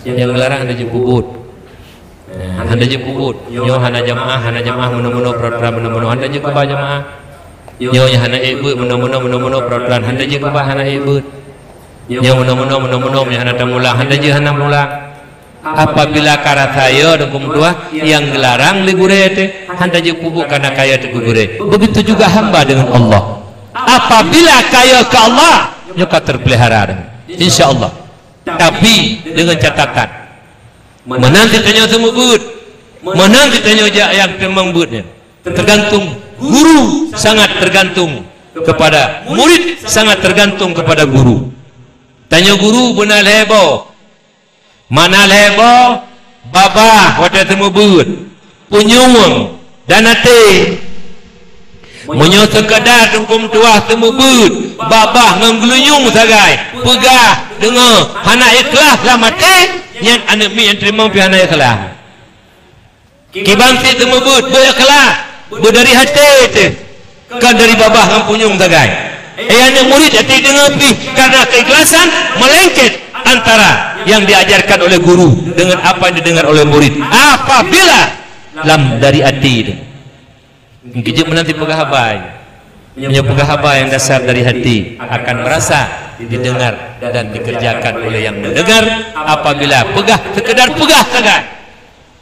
Nyang geularang hana jeuet peubuet. Nah, hana jeuet peubuet. Nyoe hana jamaah, hana jamaah meunoe-meunoe, peuratoran meunoe-meunoe. Hana jeuet keuba jamaah. Nyoe hana ék beuet meunoe-meunoe, meunoe-meunoe, peuratoran. Hana jeuet keuba hana ék beuet. Nyoe meunoe-meunoe, meunoe-meunoe, nyoe hana tamulang. Hana jeuet hana mulang. Apabila ka rasa yö dungkum tuah, nyang geularang lé gurée teuh, hana jeuet peubuet karena ka yö teuh keu gurée. Begitu juga hamba dengan Allah. Apabila ka yö keu Allah, nyoe ka terpelihara dengan, insya Allah. Tapi dengan catatan, meunan geutanyoe seumeubeuet, meunan geutanyoe jak nyang teumang beuet nyan. Tergantung guru, sangat tergantung kepada murid, sangat tergantung kepada guru. Tanyoe guru beuna lhée boh. Mana lhée boh? Babah watée seumeubeuet, punyueng, dan até. Meunyoe seukadar dungkum tuah seumeubeuet, babah ngon geulinyueng sagai, peugah, deungoe, hana ikhlaih lam até, nyan aneuk miet nyang teurimong pih hana ikhlaih. Kiban sit seumeubeuet, beu ikhlaih, beu dari até teuh. Kon dari babah ngon punyueng sagai. Eh, aneuk murit até deungoe pih karena keikhlasan melengket antara yang diajarkan oleh guru dengan apa yang didengar oleh murid. Apabila lam dari até tu. Keujeuet meunan sipeugah haba. Meunyoe peugah haba nyang dasar dari hati, akan merasa didengar dan dikerjakan oleh yang mendengar. Apabila peugah, sekedar peugah sagai,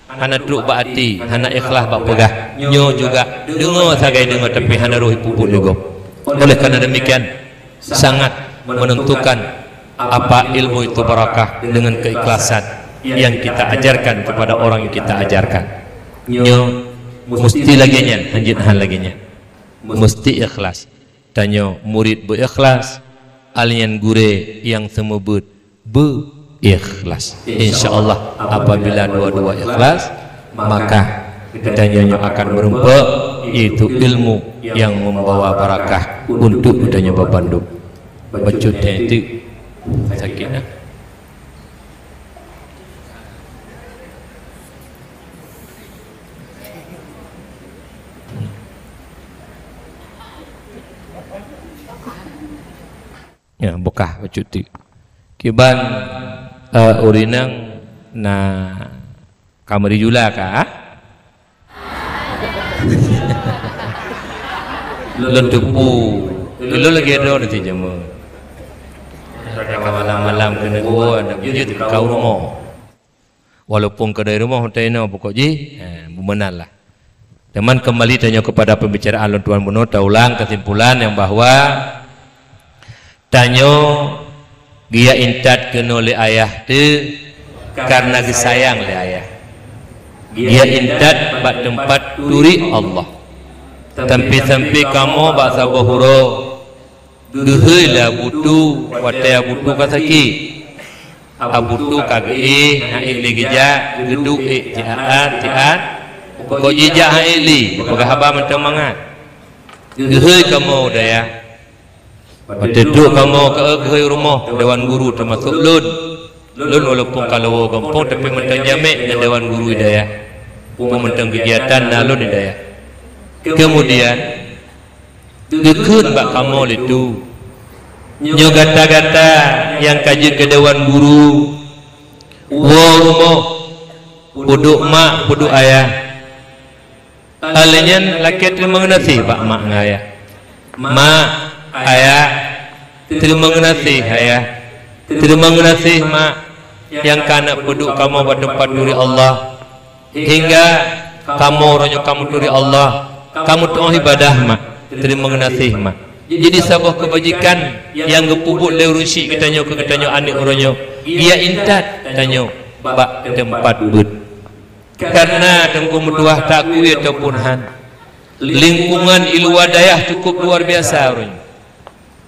hana trok bak até, hana ikhlas bak peugah, nyoe juga deungoe sagai deungoe, tapi hana roh jipeubuet lé gob. Oleh karena demikian, sangat menentukan apa ilmu itu barakah dengan keikhlasan yang kita ajarkan kepada orang yang kita ajarkan. Nyoe musti lagée nyan, hanjeuet hana lagée nyan. Musti ikhlas. Tanyoe murit beu ikhlas, alian gurée nyang seumeubeuet beu ikhlas. Insya Allah, apabila dua-dua ikhlas, maka tanyoe nyoe akan meureumpok, yaitu ilmu yang membawa barakah untuk tanyoe bandum. Bacut teuh sakét, nah. Ya, bukah bacut teuh. Kiban, eh, ureueng inong na kamari jula ka? Lôn teupeu, lôn lagée droe nanti jameun. Ka malam-malam keuneuk woe, aneuk jeuet keu rumoh. Walaupun keudai rumoh teuinoe pokok jih, eh, beumeunan lah. Teuma kembali tanyoe kepada pembicaraan lôn tuan bunoe, taulang kesimpulan nyang bahwa tanyoe geujak intat keunoe lé ayah teuh karena geusayang lé ayah. Geujak intat bak teumpat turi Allah. Sampai-sampai kamoe bak saboh uroe geuhôi lé Abu Tu, watée Abu Tu ka sakét. Abu Tu ka geuéh, han ék lé geujak, geuduek ék, siat-siat. Pokok jih jak han ék lé, peugah haba mantong mangat. Geuhôi kamoe u dayah. Watée trok kamoe ka geuhôi rumoh dewan guru teumasok lôn. Lôn walaupun ka lewat gampông, tapi mantong jamék ngon dewan guru di dayah. Peue mantong keugiatan na lôn di dayah. Keumudian, geukheun bak kamoe lé Tu, nyoe gata-gata nyang ka jeuet keu dewan guru, woe rumoh, peuduek mak, peuduek ayah. Lheueh nyan lakée teurimong geunaséh bak mak ngon ayah. Mak, ayah, teurimong geunaséh ayah. Teurimong geunaséh mak, nyang ka neupeuduek kamoe bak teumpat turi Allah. Hingga kamoe uroe nyoe ka meuturi Allah, ka meutuoh ibadah mak, teurimong geunaséh mak. Jadi saboh keubajikan nyang geupeubuet lé ureueng syiek geutanyoe keu geutanyoe aneuk uroe nyoe, geujak intat tanyoe bak teumpat beuet. Karena Teungku meutuah, takui ataupun han, lingkungan i luwa dayah cukup luar biasa uroe nyoe.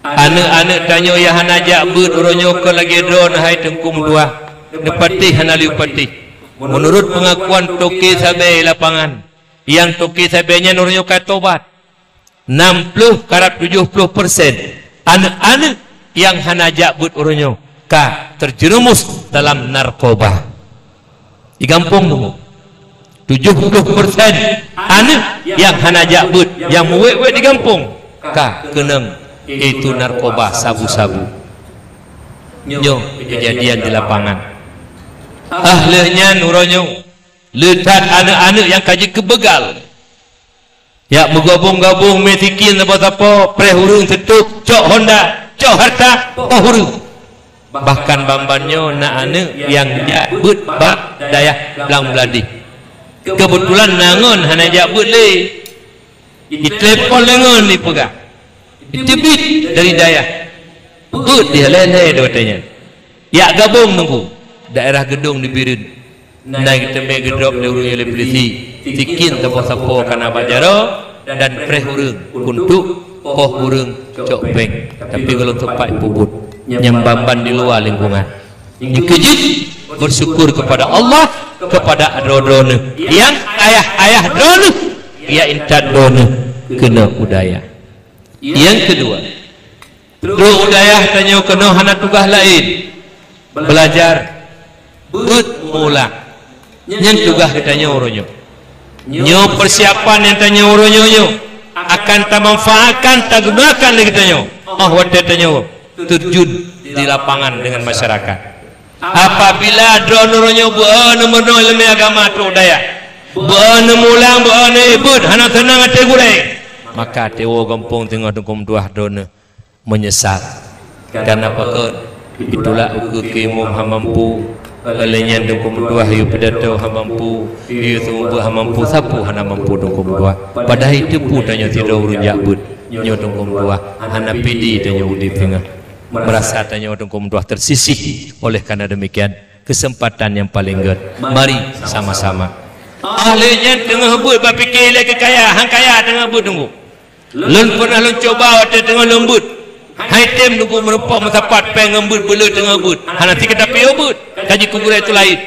Aneuk-aneuk tanyoe nyang hana jak beuet uroe nyoe kon lagée droeneuh hai Teungku meutuah, neupatéh hana lé patéh. Meunurot peungakuan toke sabe lapangan, nyang toke sabe nyan uroe nyoe ka tobat, nam ploh karab tujoh ploh persen aneuk-aneuk nyang hana jak beuet uroe nyoe ka terjerumus dalam narkoba. Di gampông teungku, tujoh ploh persen aneuk nyang hana jak beuet, nyang meuwét-wét di gampông, ka keunong, yaitu narkoba sabu-sabu. Nyoe keujadian di lapangan. Ah, lheueh nyan uroe nyoe, le that aneuk-aneuk nyang ka jeuet keu beugal. Jak meugabong-gabong mé sikin sapo-sapo, preh ureueng seutôt, cok honda, cok hareuta, poh ureueng. Bahkan ban-ban nyoe na aneuk nyang jak beuet bak dayah Blang Bladeh. Keubeutulan na ngon hana jak beuet lé. Jitelepon lé ngon jipeugah, jiteubiet dari dayah. Beuet di lhèe-lhèe di watèe nyan. Jak gabong teungku, daerah Geudong di Bireuen. Na geuteumé geudrop lé ureueng lé pulisi, sikin sapo-sapo ka na bak jaroe dan preh ureueng keu untuk poh ureueng cok péng. Tapi gohlom teumpat peubuet nyang ban-ban di luwa lingkungan. Nyang keujeuet, bersyukur kepada Allah, kepada droeneuh nyang ayah-ayah droeneuh, ya intat droeneuh keunoe u dayah. Nyang keudua, trok u dayah tanyoe keunoe hana tugaih laén, beulajar, beuet meuulang. Nyan tugaih geutanyoe uroe nyoe. Nyoe peusiapan nyang tanyoe uroe nyoe nyoe. akan tamanfaatkan, tagunakan lé geutanyoe. Oh, watée tanyoe terjun di lapangan dengan masyarakat. Apabila droeneuh nyoe beu-, neumeunoi ileumé agama trok dayah, beu-, neumulang, beu-, neuék beuet, hana seunang até gurée, maka até woe gampông teungoh teungku meutuah droeneuh meunyeusal. Karena pakon? Itulak ukeue keu imum hana mampu, lé nyan teungku meutuah yue pidato hana mampu, yue seumeubeuet hana mampu, sapeue hana mampu teungku meutuah. Padahai teupeu tanyoe sidroe ureuëng jak beuet, nyoe teungku meutuah hana pede tanyoe udeb teungoh. Merasa tanyoe teungku meutuah tersisih. Oleh karena demikian, kesempatan yang paling gét. Mari sama-sama. Ah, lé nyan teungoh beuet bak pike lé keu kaya, han kaya teungoh beuet teungku. Lôn pernah lôn cuba watée teungoh lôn beuet. Hai tem teungku meurumpok meusapat péng ngon beuet, beuleueh teungoh beuet. Hana sikata piôh beuet, ka jikubur itu laén.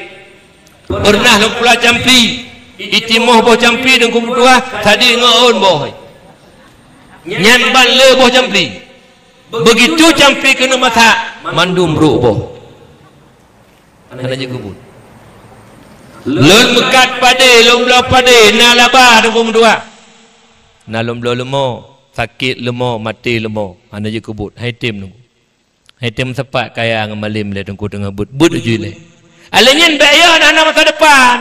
Pernah lôn pula campli, itimoh boh campli teungku meutuah, sadéh ngon ôn boh. Nyan ban le boh campli. Begitu campli keuneuk masak, mandum brok boh. Hana jikubur. Lôn meukat padé, lôn bloe padé, na laba teungku meutuah. Na lôn bloe leumo, sakét leumo, maté leumo, hana jikubur. Hai tem teungku. Hai tem meusapat kaya ngon malem lé teungku teungoh beuet, beuet uju ilée. Alé nyan bék yo hana masa depan.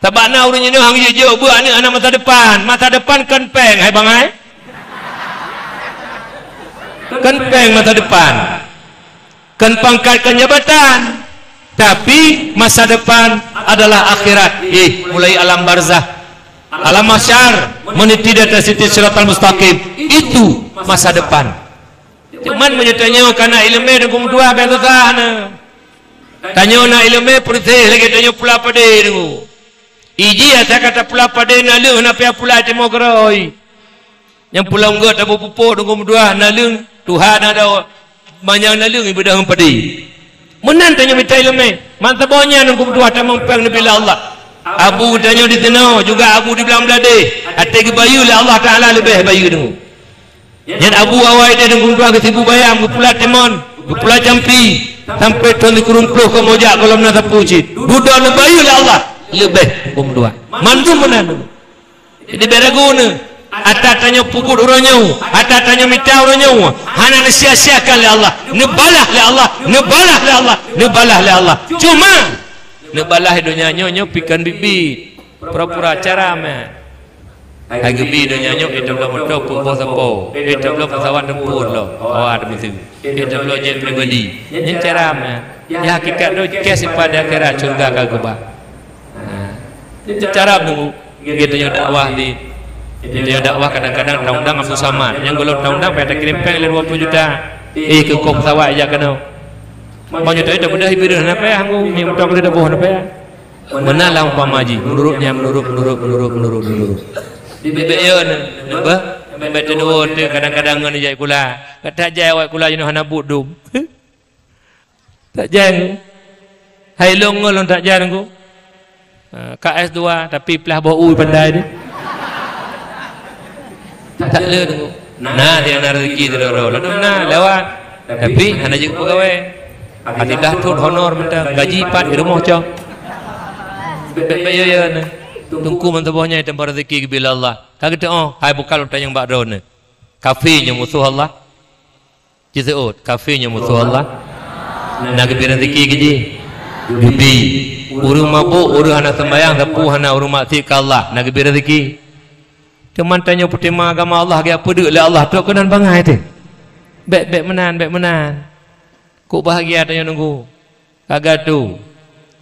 Sabab na ureuëng jinoe han jijok beuet aneuëk hana masa depan. Masa depan kon péng, hai bangai. Kon péng masa depan. Kon pangkat, kon jabatan. Tapi masa depan adalah akhirat. Eh, mulai alam barzah, alam mahsyar, meniti di atas titi siratal mustaqim. Itu masa depan. Cuman meunyoe tanyoe kana ileumé teungku meutuah, bék susah na. Tanyoe na ileumé peureuséh lagée tanyoe pula padé teungku. Iji asai ka tapula padé na leueng hana payah pula timoh keurôi. Nyang pula unggot taboh pupuk teungku meutuah na leueng, tuha na dawa, manyang na leueng ibeudôh ngon padé. Meunan tanyoe mita ileumé, manteuboh nyan teungku meutuah tamong péng neubila Allah. Abu tanyoe di sinoe juga abu di Blang Bladeh, até geubayeue lé Allah Taala leubeh bayeue teungku. Nyan abu awai deh teungku meutuah geusibu bayam, geupula timon, geupula campli, sampai thon sikureueng ploh kamoe jak gohlom na sapeue cit. Dudoe neubayeue lé Allah leubeh teungku meutuah. Mandum meunan. Jadi bék ragu neuh. Ata tanyoe peubuet uroe nyoe, ata tanyoe mita uroe nyoe, hana neusia-siakan lé Allah. Neubalah lé Allah, neubalah lé Allah, neubalah lé Allah. Cuma neubalah donya nyoe, nyoe pi kon biet-biet. Pura-pura cara meuh. Hai geubi donya nyoe, eh, tabloe moto peuet boh sapo, eh, tabloe peusawat teumpeue lom, awak teumeuteue, eh, tabloe jet pribadi. Nyan cara meuh. Ya, hakikat tu, cash sipa di akhirat, syurga ka geuba. Nah, cara meuh. Geutanyoe dakwah di, geutanyoe dakwah kadang-kadang taundang Abdul Samad. Nyang gohlom taundang payah takirém péng lé dua ploh juta. Eh, keu kong peusawat jak keunoe. Meunyoe tabeudôh ié beudôh hana payah, ngui mie mutong lé daboh hana payah. Meunan lah umpama jih, meunurot nyan, meunurot, meunurot, meunurot, meunurot, meunurot. Bèk yo neuh, neuba, bèk teuneuk teu kadang-kadang ngon ijak kula. Ka tajak awak kula jinoe hana buet dum. Tajak. Hai lôn ngon lôn tajak Teungku. Ha, ka S dua, tapi plah boh u pandai deh. Tak le Teungku. Nah, dia na rezeki tu doro. Lalu na lewat. Tapi hana jeuet peugawai. Hati dah thot honor mentang gaji pat di rumoh cok. Bèk, bèk, ya, ya, nah. Teungku mantong boh nyan tambah rezeki geubila Allah. Ka geuteu'oh, hai bukan lôn tanyong bak droeneuh. Kafé nyoe musoh Allah. Jiseuôt, kafé nyoe musoh Allah. Na geubri rezeki keu jih? Geubri. Ureuëng mabök, ureuëng hana seumbahyang, sapeue hana ureuëng maksiet keu Allah, na geubri rezeki. Teuma tanyoe peuteuma agama Allah geupeuduek lé Allah, trok keunan bangai teuh. Bèk, bèk meunan, bèk meunan. Kok bahagia tanyoe Teungku. Ka gatu.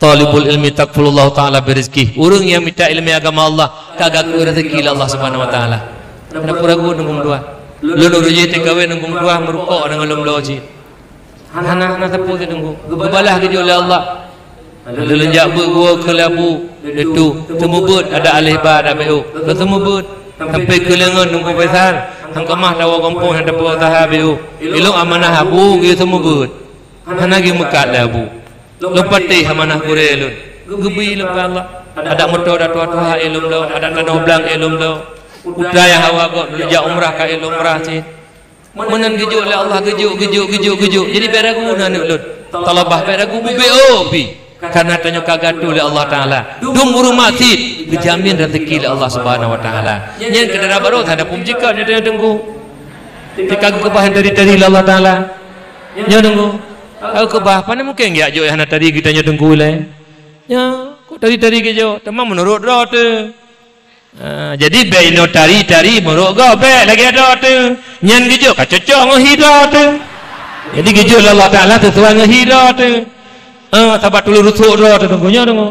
Talibul ilmi takfulullahu ta'ala birizqih. Ureuëng nyang mita ileumèe agama Allah, ka gatu rezeki lé Allah Subhanahu wa Ta'ala. Hana peue ragu Teungku meutuah. Lôn ureuëng jih teukawé Teungku meutuah meurukok deungon lôn bloe cit. Hana, hana sapeue Teungku. Geubalah geujok lé Allah. Lôn jak beuet geuwoe keu labu, itu, seumeubeuet ada aleh ba ada B O. Seumeubeuet. Sampai keuleungon Teungku Faisal, han keumah tawoe gampông han tapeuusaha B O. Ilôn amanah abu geuseumeubeuet. Hana geumeukat lé abu. Lôn patéh amanah gurée lôn. Geubri lôn keu Allah. Adak moto adak tuha-tuha ilôn lôn, adak tanoh blang ilôn lôn. Putra nyang hawa gob lôn jak umrah ka ilôn umrah cit. Meunan geujok lé Allah, geujok, geujok, geujok, geujok. Jadi bèk ragu na aneuk lôn. Talabah bèk ragu bubé oh pi. Karena tanyoe ka gatu lé Allah Ta'ala. Dum ureuëng maksiet, Geujamin rezeki lé Allah Subhanahu wa Taala. Nyan keuneuk baroe hana peumeujikat nyoe teungku. Teuka geukeubah nyang tari-tari lé Allah Taala. Nyoe teungku. Ka geukeubah, pane mungken geujak jok hana tari geutanyoe teungku ilée. Nyoe, kok tari-tari geujok, teuma meunurot droe teuh. Ah, jadi bèk inoe tari-tari meunurot gob, bèk lagèe droe teuh. Nyan geujok ka cocok ngon hi droe teuh. Jadi geujok lé Allah Taala sisuai ngon hi droe teuh. Ah, sabab tuleueng rusok droe teuh teungku nyoe teungku.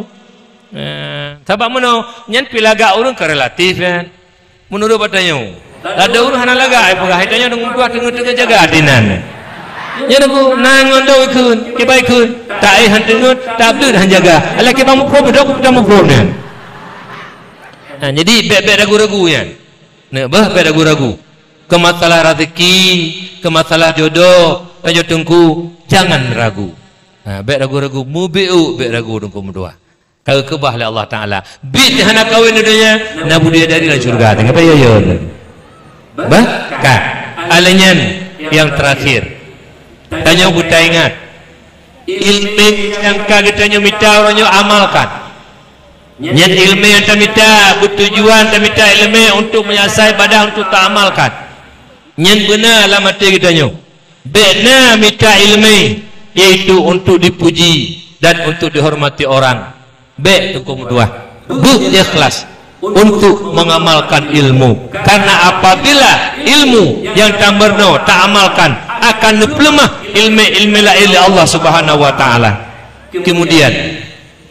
Eh, sabab meunoe, nyan pih lagak ureueng ka relatif, kan? Meunurot bak tanyoe. Ladôm ureueng hana lagak, eh, peugah, eh, tanyoe deungon tuah teungoh-teungoh jaga hati nan. Nyan aku, nan ngon dong ikheun, kiban ikheun, tak, eh, han teungeut, tak bleuet han jaga. Alah kiban muphom, dok kiban muphom nyan. Nah, jadi bèk-bèk ragu-ragu nyan. Nah, bah, bèk ragu-ragu. Keu masalah rezeki, keu masalah jodoh, tanyoe teungku, jangan ragu. Nah, bèk ragu-ragu, mubiu bèk ragu teungku meudoa. Ka geukeubah lé Allah Taala. Bit hana kawen di dunia, na bidadari lam syeuruga. Tengah apa ya, ya? Bah, ka. Alah nyan nyang terakhir. Tanyoe beutaingat. Ilmu nyang ka geutanyoe mita uroe nyoe amalkan. Nyan ilmu nyang tamita, beutujuan tamita ilmu untuk meunyoe asai ibadah untuk taamalkan. Nyan beuna lam até geutanyoe. Bèk na mita ilmu, yaitu untuk dipuji dan untuk dihormati orang. Bèk teungku meudoa. Beuikhlas untuk mengamalkan ilmu. Karena apabila ilmu nyang tameurunoe taamalkan, akan neupeuleumah ilmu-ilmu laén lé Allah Subhanahu wa Taala. Kemudian,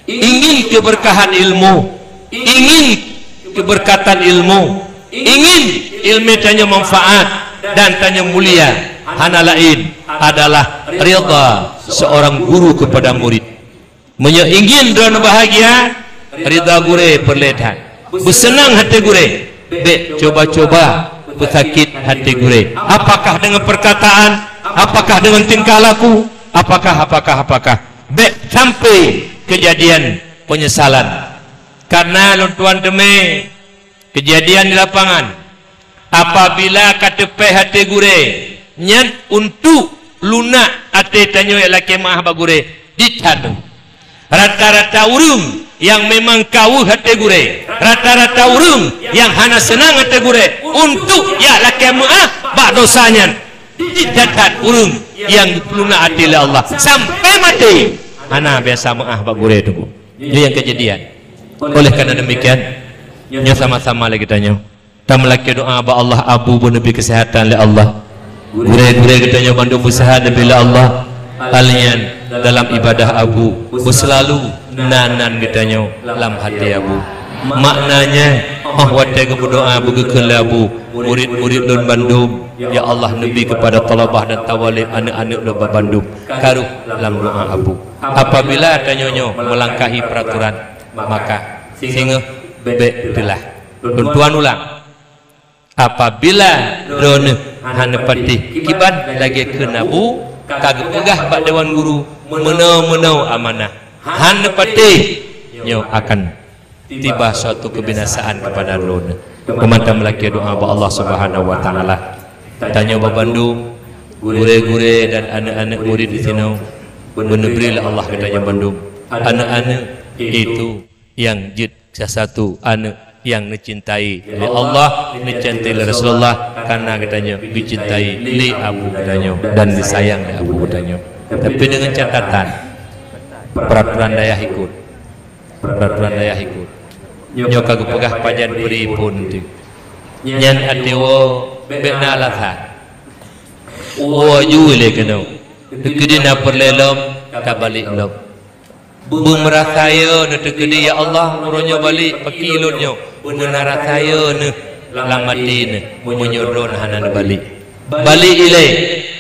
ingin keberkahan ilmu, ingin keberkatan ilmu, ingin ilmu tanyoe manfaat dan tanyoe mulia, hana laén adalah ridha seorang guru kepada murid. Meunyoe ingin droeneuh bahagia, ridha gurèe peureulèe that. Beuseunang até gurèe, bèk cuba-cuba peusakét até gurèe. Apakah dengan perkataan? Apakah dengan tingkah laku? Apakah, apakah, apakah? Bèk sampai kejadian penyesalan. Karena lôn tuan teumé, kejadian di lapangan, apabila ka teupèh até gurèe, nyan untuk lunak até tanyoe lakèe meu'ah bak gurèe, jithat. Rata-rata ureueng nyang memang kaweuh até gurèe, rata-rata ureueng nyang hana seunang até gurèe, untuk jak lakèe meu'ah bak dosa nyan, jithat ureueng nyang geupeulunak até lé Allah sampai maté, hana biasa meu'ah bak gurèe teungku. Nyoe nyang keujadian. Oleh karena demikian, nyoe sama-sama lé geutanyoe tameulakèe doa bak Allah, Abu beuneubri keuseuhatan lé Allah. Gurèe-gurèe geutanyoe bandum beuseuhat neubri lé Allah. Hal nyan dalam ibadah Abu beuseulalu nan-nan geutanyoe lam até Abu. Maknanya, 'oh watèe geumeudoa beugeukheun lé Abu, murid-murid lôn bandum, ya Allah, neubri keupada thalabah dan thawalib aneuk-aneuk lôn bandum, ka rôh lam doa Abu. Apabila tanyoe nyoe meulangkahi peuratoran, maka singoh bèk teulah. Lôn tuan ulang, apabila droeneuh hana patéh kiban lagèe kheun Abu ka geupeugah bak dewan guru, meunoe-meunoe amanah, hana patéh, nyoe akan tiba suatu kebinasaan kepada droeneuh. Teuma tameulakèe doa bak Allah Subhanahu wa Taala. Tanyoe bak bandum, gurèe-gurèe dan aneuk-aneuk murid di sinoe, beuneubri lé Allah geutanyoe bandum. Aneuk-aneuk itu nyang jeuet salah satu aneuk nyang neucintai lé Allah, neucintai lé Rasulullah, karena geutanyoe geucintai lé Abu geutanyoe dan disayang lé Abu geutanyoe. Tapi dengan catatan, peraturan dayah ikut. Peraturan dayah ikut. Nyoe ka geupeugah pajan peuri phôn teuh. Nyan até woe bèk na alasan. Woe ju lé keunoe. Teukeudi na peureulèe lom, ka balek lom. Beumeurasa yo neuh teukeudi, "Ya Allah, uroe nyoe balek, pakri lôn nyoe." Beumeurasa yo neuh lam até neuh, "Meunyoe droeneuh hana neubalek." Balek ilèe,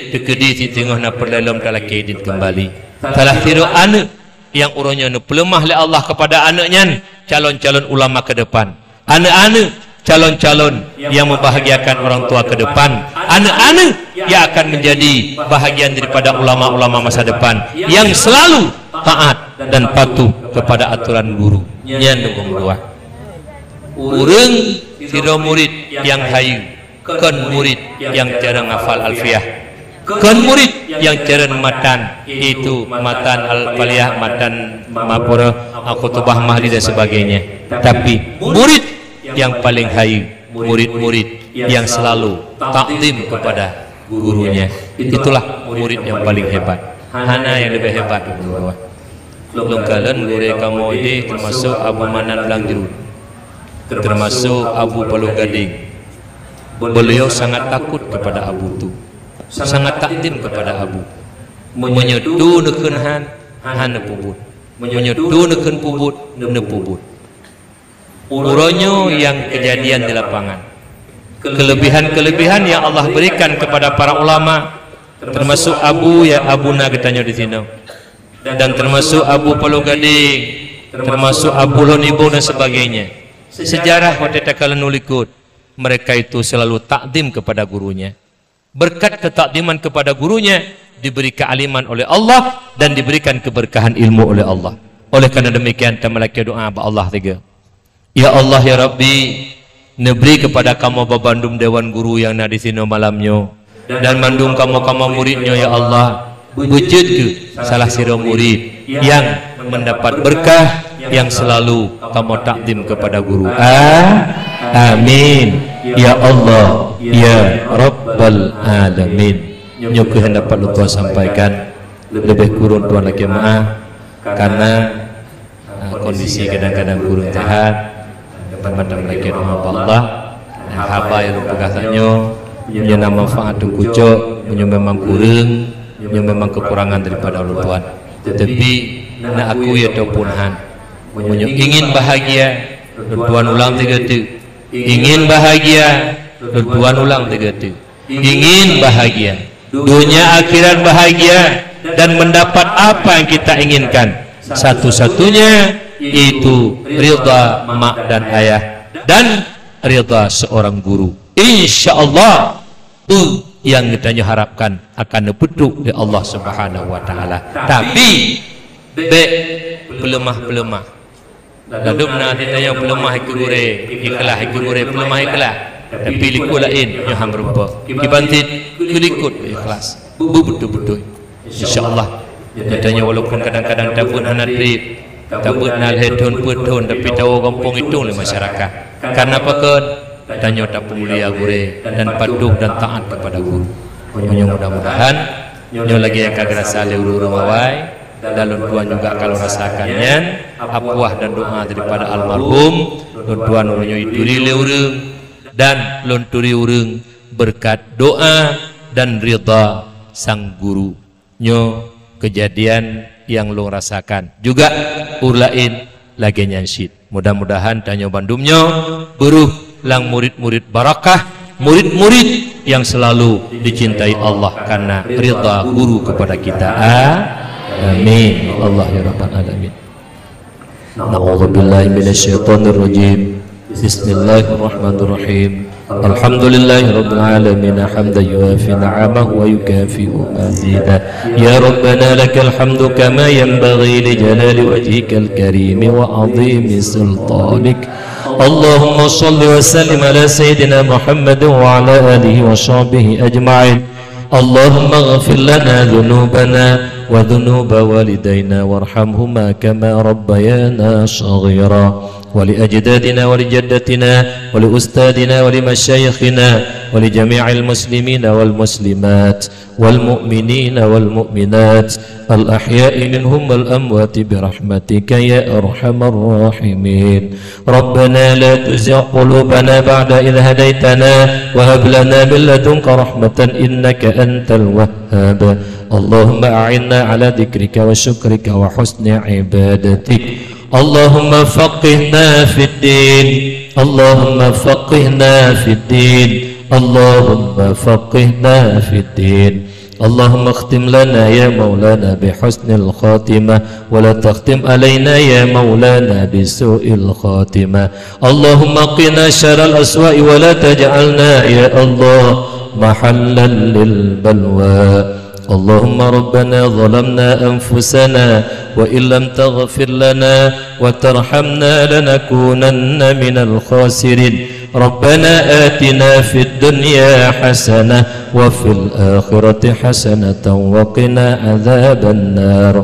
teukeudi siteungoh na peureulèe lom talakèe dit keumbali. Salah sidroe aneuk nyang uroe nyoe neupeuleumah lé Allah keupada aneuk nyan calon-calon ulama keu depan. Aneuk-aneuk calon-calon nyang membahagiakan orang tua keu depan. Aneuk-aneuk nyang akan menjadi bahagian daripada ulama-ulama masa depan nyang selalu taat dan patuh keupada atoran guru. Nyan dukong dua. Ureueng sidroe murid nyang hayeue. Kon murid nyang cara ngafal Alfiah. Kon murid nyang cara matan, yaitu matan Alfiah, matan Mapura, khutbah mahdi dan sebagainya. Tapi murid yang paling hayu, murid-murid yang selalu takzim kepada gurunya. Itulah murid yang paling hebat. Hana yang lebih hebat daripada. Lôn kalon gurée kamoe idéh termasuk Abu Manan Blang Jruen, termasuk Abu Palong Gadeng. Beliau sangat takut kepada Abu tu, sangat takzim kepada Abu. Meunyoe tu neukheun han, han neupeubuet. Meunyoe tu neukheun peubuet, neupeubuet. Uroe nyoe nyang kejadian di lapangan. Kelebihan-kelebihan yang Allah berikan kepada para ulama, termasuk Abu, ya, Abu na geutanyoe di sinoe. Dan termasuk Abu Palong Gadeng, termasuk Abu Lhon Ibong dan sebagainya. Sejarah watée takalon u likot, mereka itu selalu takzim kepada gurunya. Berkat ketakziman kepada gurunya, diberi kealiman oleh Allah dan diberikan keberkahan ilmu oleh Allah. Oleh karena demikian, tameulakée doa bak Allah tiga. Ya Allah, ya Rabbi, neubri kepada kamoe babandum dewan guru nyang na di sinoe malam nyoe, dan mandum kamoe-kamoe murid nyoe, ya Allah, beujeuet keu salah sidroe murid nyang mendapat berkah, nyang selalu kamoe takzim kepada guru. A-, amin. Ya Allah, ya Rabbal Alamin. Nyoe keuh nyang dapat lôn tuan sampaikan. Leubeh kureueng tuan lakée meu'ah, karena Ah, kondisi kadang-kadang kureueng sehat, mantong lakée doa bak Allah. Haba nyang lôn peugah tanyoe, nyoe na manfaat teukucok, meunyoe memang kureueng, nyoe memang kekurangan daripada ulôn tuan. Tetapi, na aku ya ataupun han. Meunyoe ingin bahagia, lôn tuan ulang tiga teuk. Ingin bahagia, lôn tuan ulang tiga teuk. Ingin bahagia, dunia akhirat bahagia, dan mendapat apa yang kita inginkan. Satu-satunya itu ridha mak dan ayah dan ridha seorang guru. Insya Allah, tu yang kita harapkan akan neupeutôk di Allah Subhanahu wa Taala. Tapi, bèk peuleumah-peuleumah. Ladôm na di tanyoe peuleumah ikeu gurée, ikhlas ikeu gurée, peuleumah ikhlas. Tapi likot laén nyoe han meurumpok. Kiban cit keu likot ikhlas. Beubeutôi-beutôi. Insya Allah. Di tanyoe walaupun kadang-kadang tabeuet hana trép, tabeuet na lhèe thôn peuet thôn, tapi tawoe gampông itong lé masyarakat. Karena pakon? Tanyoe tapeumulia gurée dan patuh dan taat kepada guru. Meunyoe mudah-mudahan nyoe lagèe nyang ka geurasa lé ureueng-ureueng awai, dan lôn tuan juga ka lôn rasakan nyan, apuah dan doa daripada almarhum, lôn tuan uroe nyoe ituri lé ureueng, dan lôn turi ureueng beureukat doa dan ridha sang guru. Nyoe keujadian nyang lôn rasakan. Juga ureueng laén lagèe nyan cit. Mudah-mudahan tanyoe bandum nyoe beuruh lam murid-murid barakah, murid-murid nyang seulalu dicintai Allah karena ridha guru kepada kita. A-, amin. Allah ya Rabbal Alamin. A'udzubillahi minasyaitonirrajim. Bismillahirrahmanirrahim. Alhamdulillahirabbil alamin, hamdan yuwafi ni'amahu wa yukafi'u mazidah. Ya Rabbana lakal hamdu kama yanbaghi li jalali wajhikal karimi wa 'azimi sultanik. Allahumma shalli wa sallim ala sayyidina Muhammad wa ala alihi wa sahbihi ajma'in. اللهم اغفر لنا ذنوبنا وذنوب والدينا وارحمهما كما ربيانا صغيرا، ولأجدادنا ولجدتنا ولأستاذنا ولمشايخنا ولجميع المسلمين والمسلمات والمؤمنين والمؤمنات الأحياء منهم والأموات برحمتك يا أرحم الراحمين. ربنا لا تزغ قلوبنا بعد إذ هديتنا وهب لنا من لدنك رحمة إنك أنت الوهاب. اللهم أعنا على ذكرك وشكرك وحسن عبادتك. اللهم فقهنا في الدين. اللهم فقهنا في الدين. اللهم فقهنا في الدين. اللهم اختم لنا يا مولانا بحسن الخاتمة، ولا تختم علينا يا مولانا بسوء الخاتمة. اللهم قنا شر الأسواء، ولا تجعلنا يا الله محلا للبلوى. اللهم ربنا ظلمنا أنفسنا، وإن لم تغفر لنا وترحمنا لنكونن من الخاسرين. ربنا آتنا في الدنيا حسنة وفي الآخرة حسنة وقنا عذاب النار.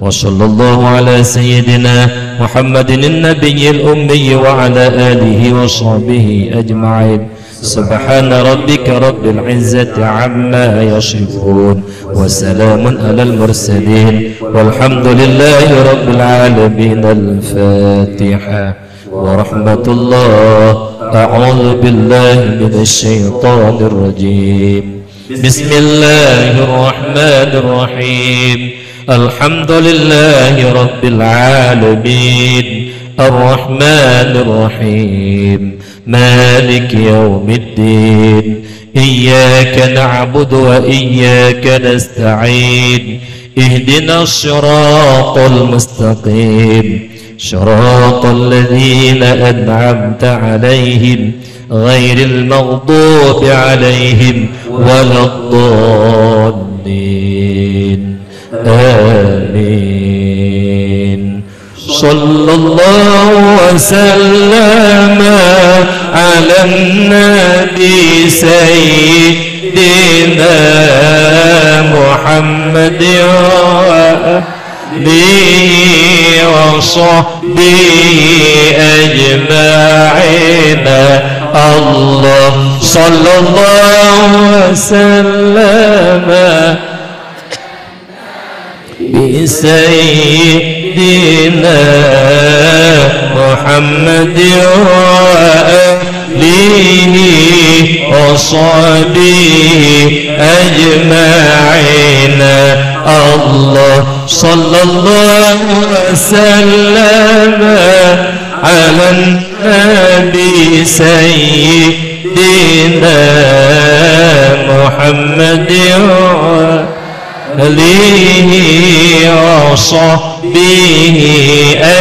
وصلى الله على سيدنا محمد النبي الأمي وعلى آله وصحبه أجمعين. سبحان ربك رب العزة عما يصفون، وسلام على المرسلين، والحمد لله رب العالمين. الفاتحة. ورحمة الله. أعوذ بالله من الشيطان الرجيم. بسم الله الرحمن الرحيم. الحمد لله رب العالمين. الرحمن الرحيم. مالك يوم الدين. إياك نعبد وإياك نستعين. اهدنا الصراط المستقيم. صراط الذين أنعمت عليهم غير المغضوب عليهم ولا الضالين. آمين. صلى الله وسلم على النبي سيدنا محمد وآله وصحبه أجمعين. الله صلى الله وسلم بسيدنا محمد وآله وصحبه أجمعين. الله صلى الله وسلم على النبي سيدنا محمد وآله وصحبه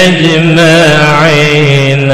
أجمعين.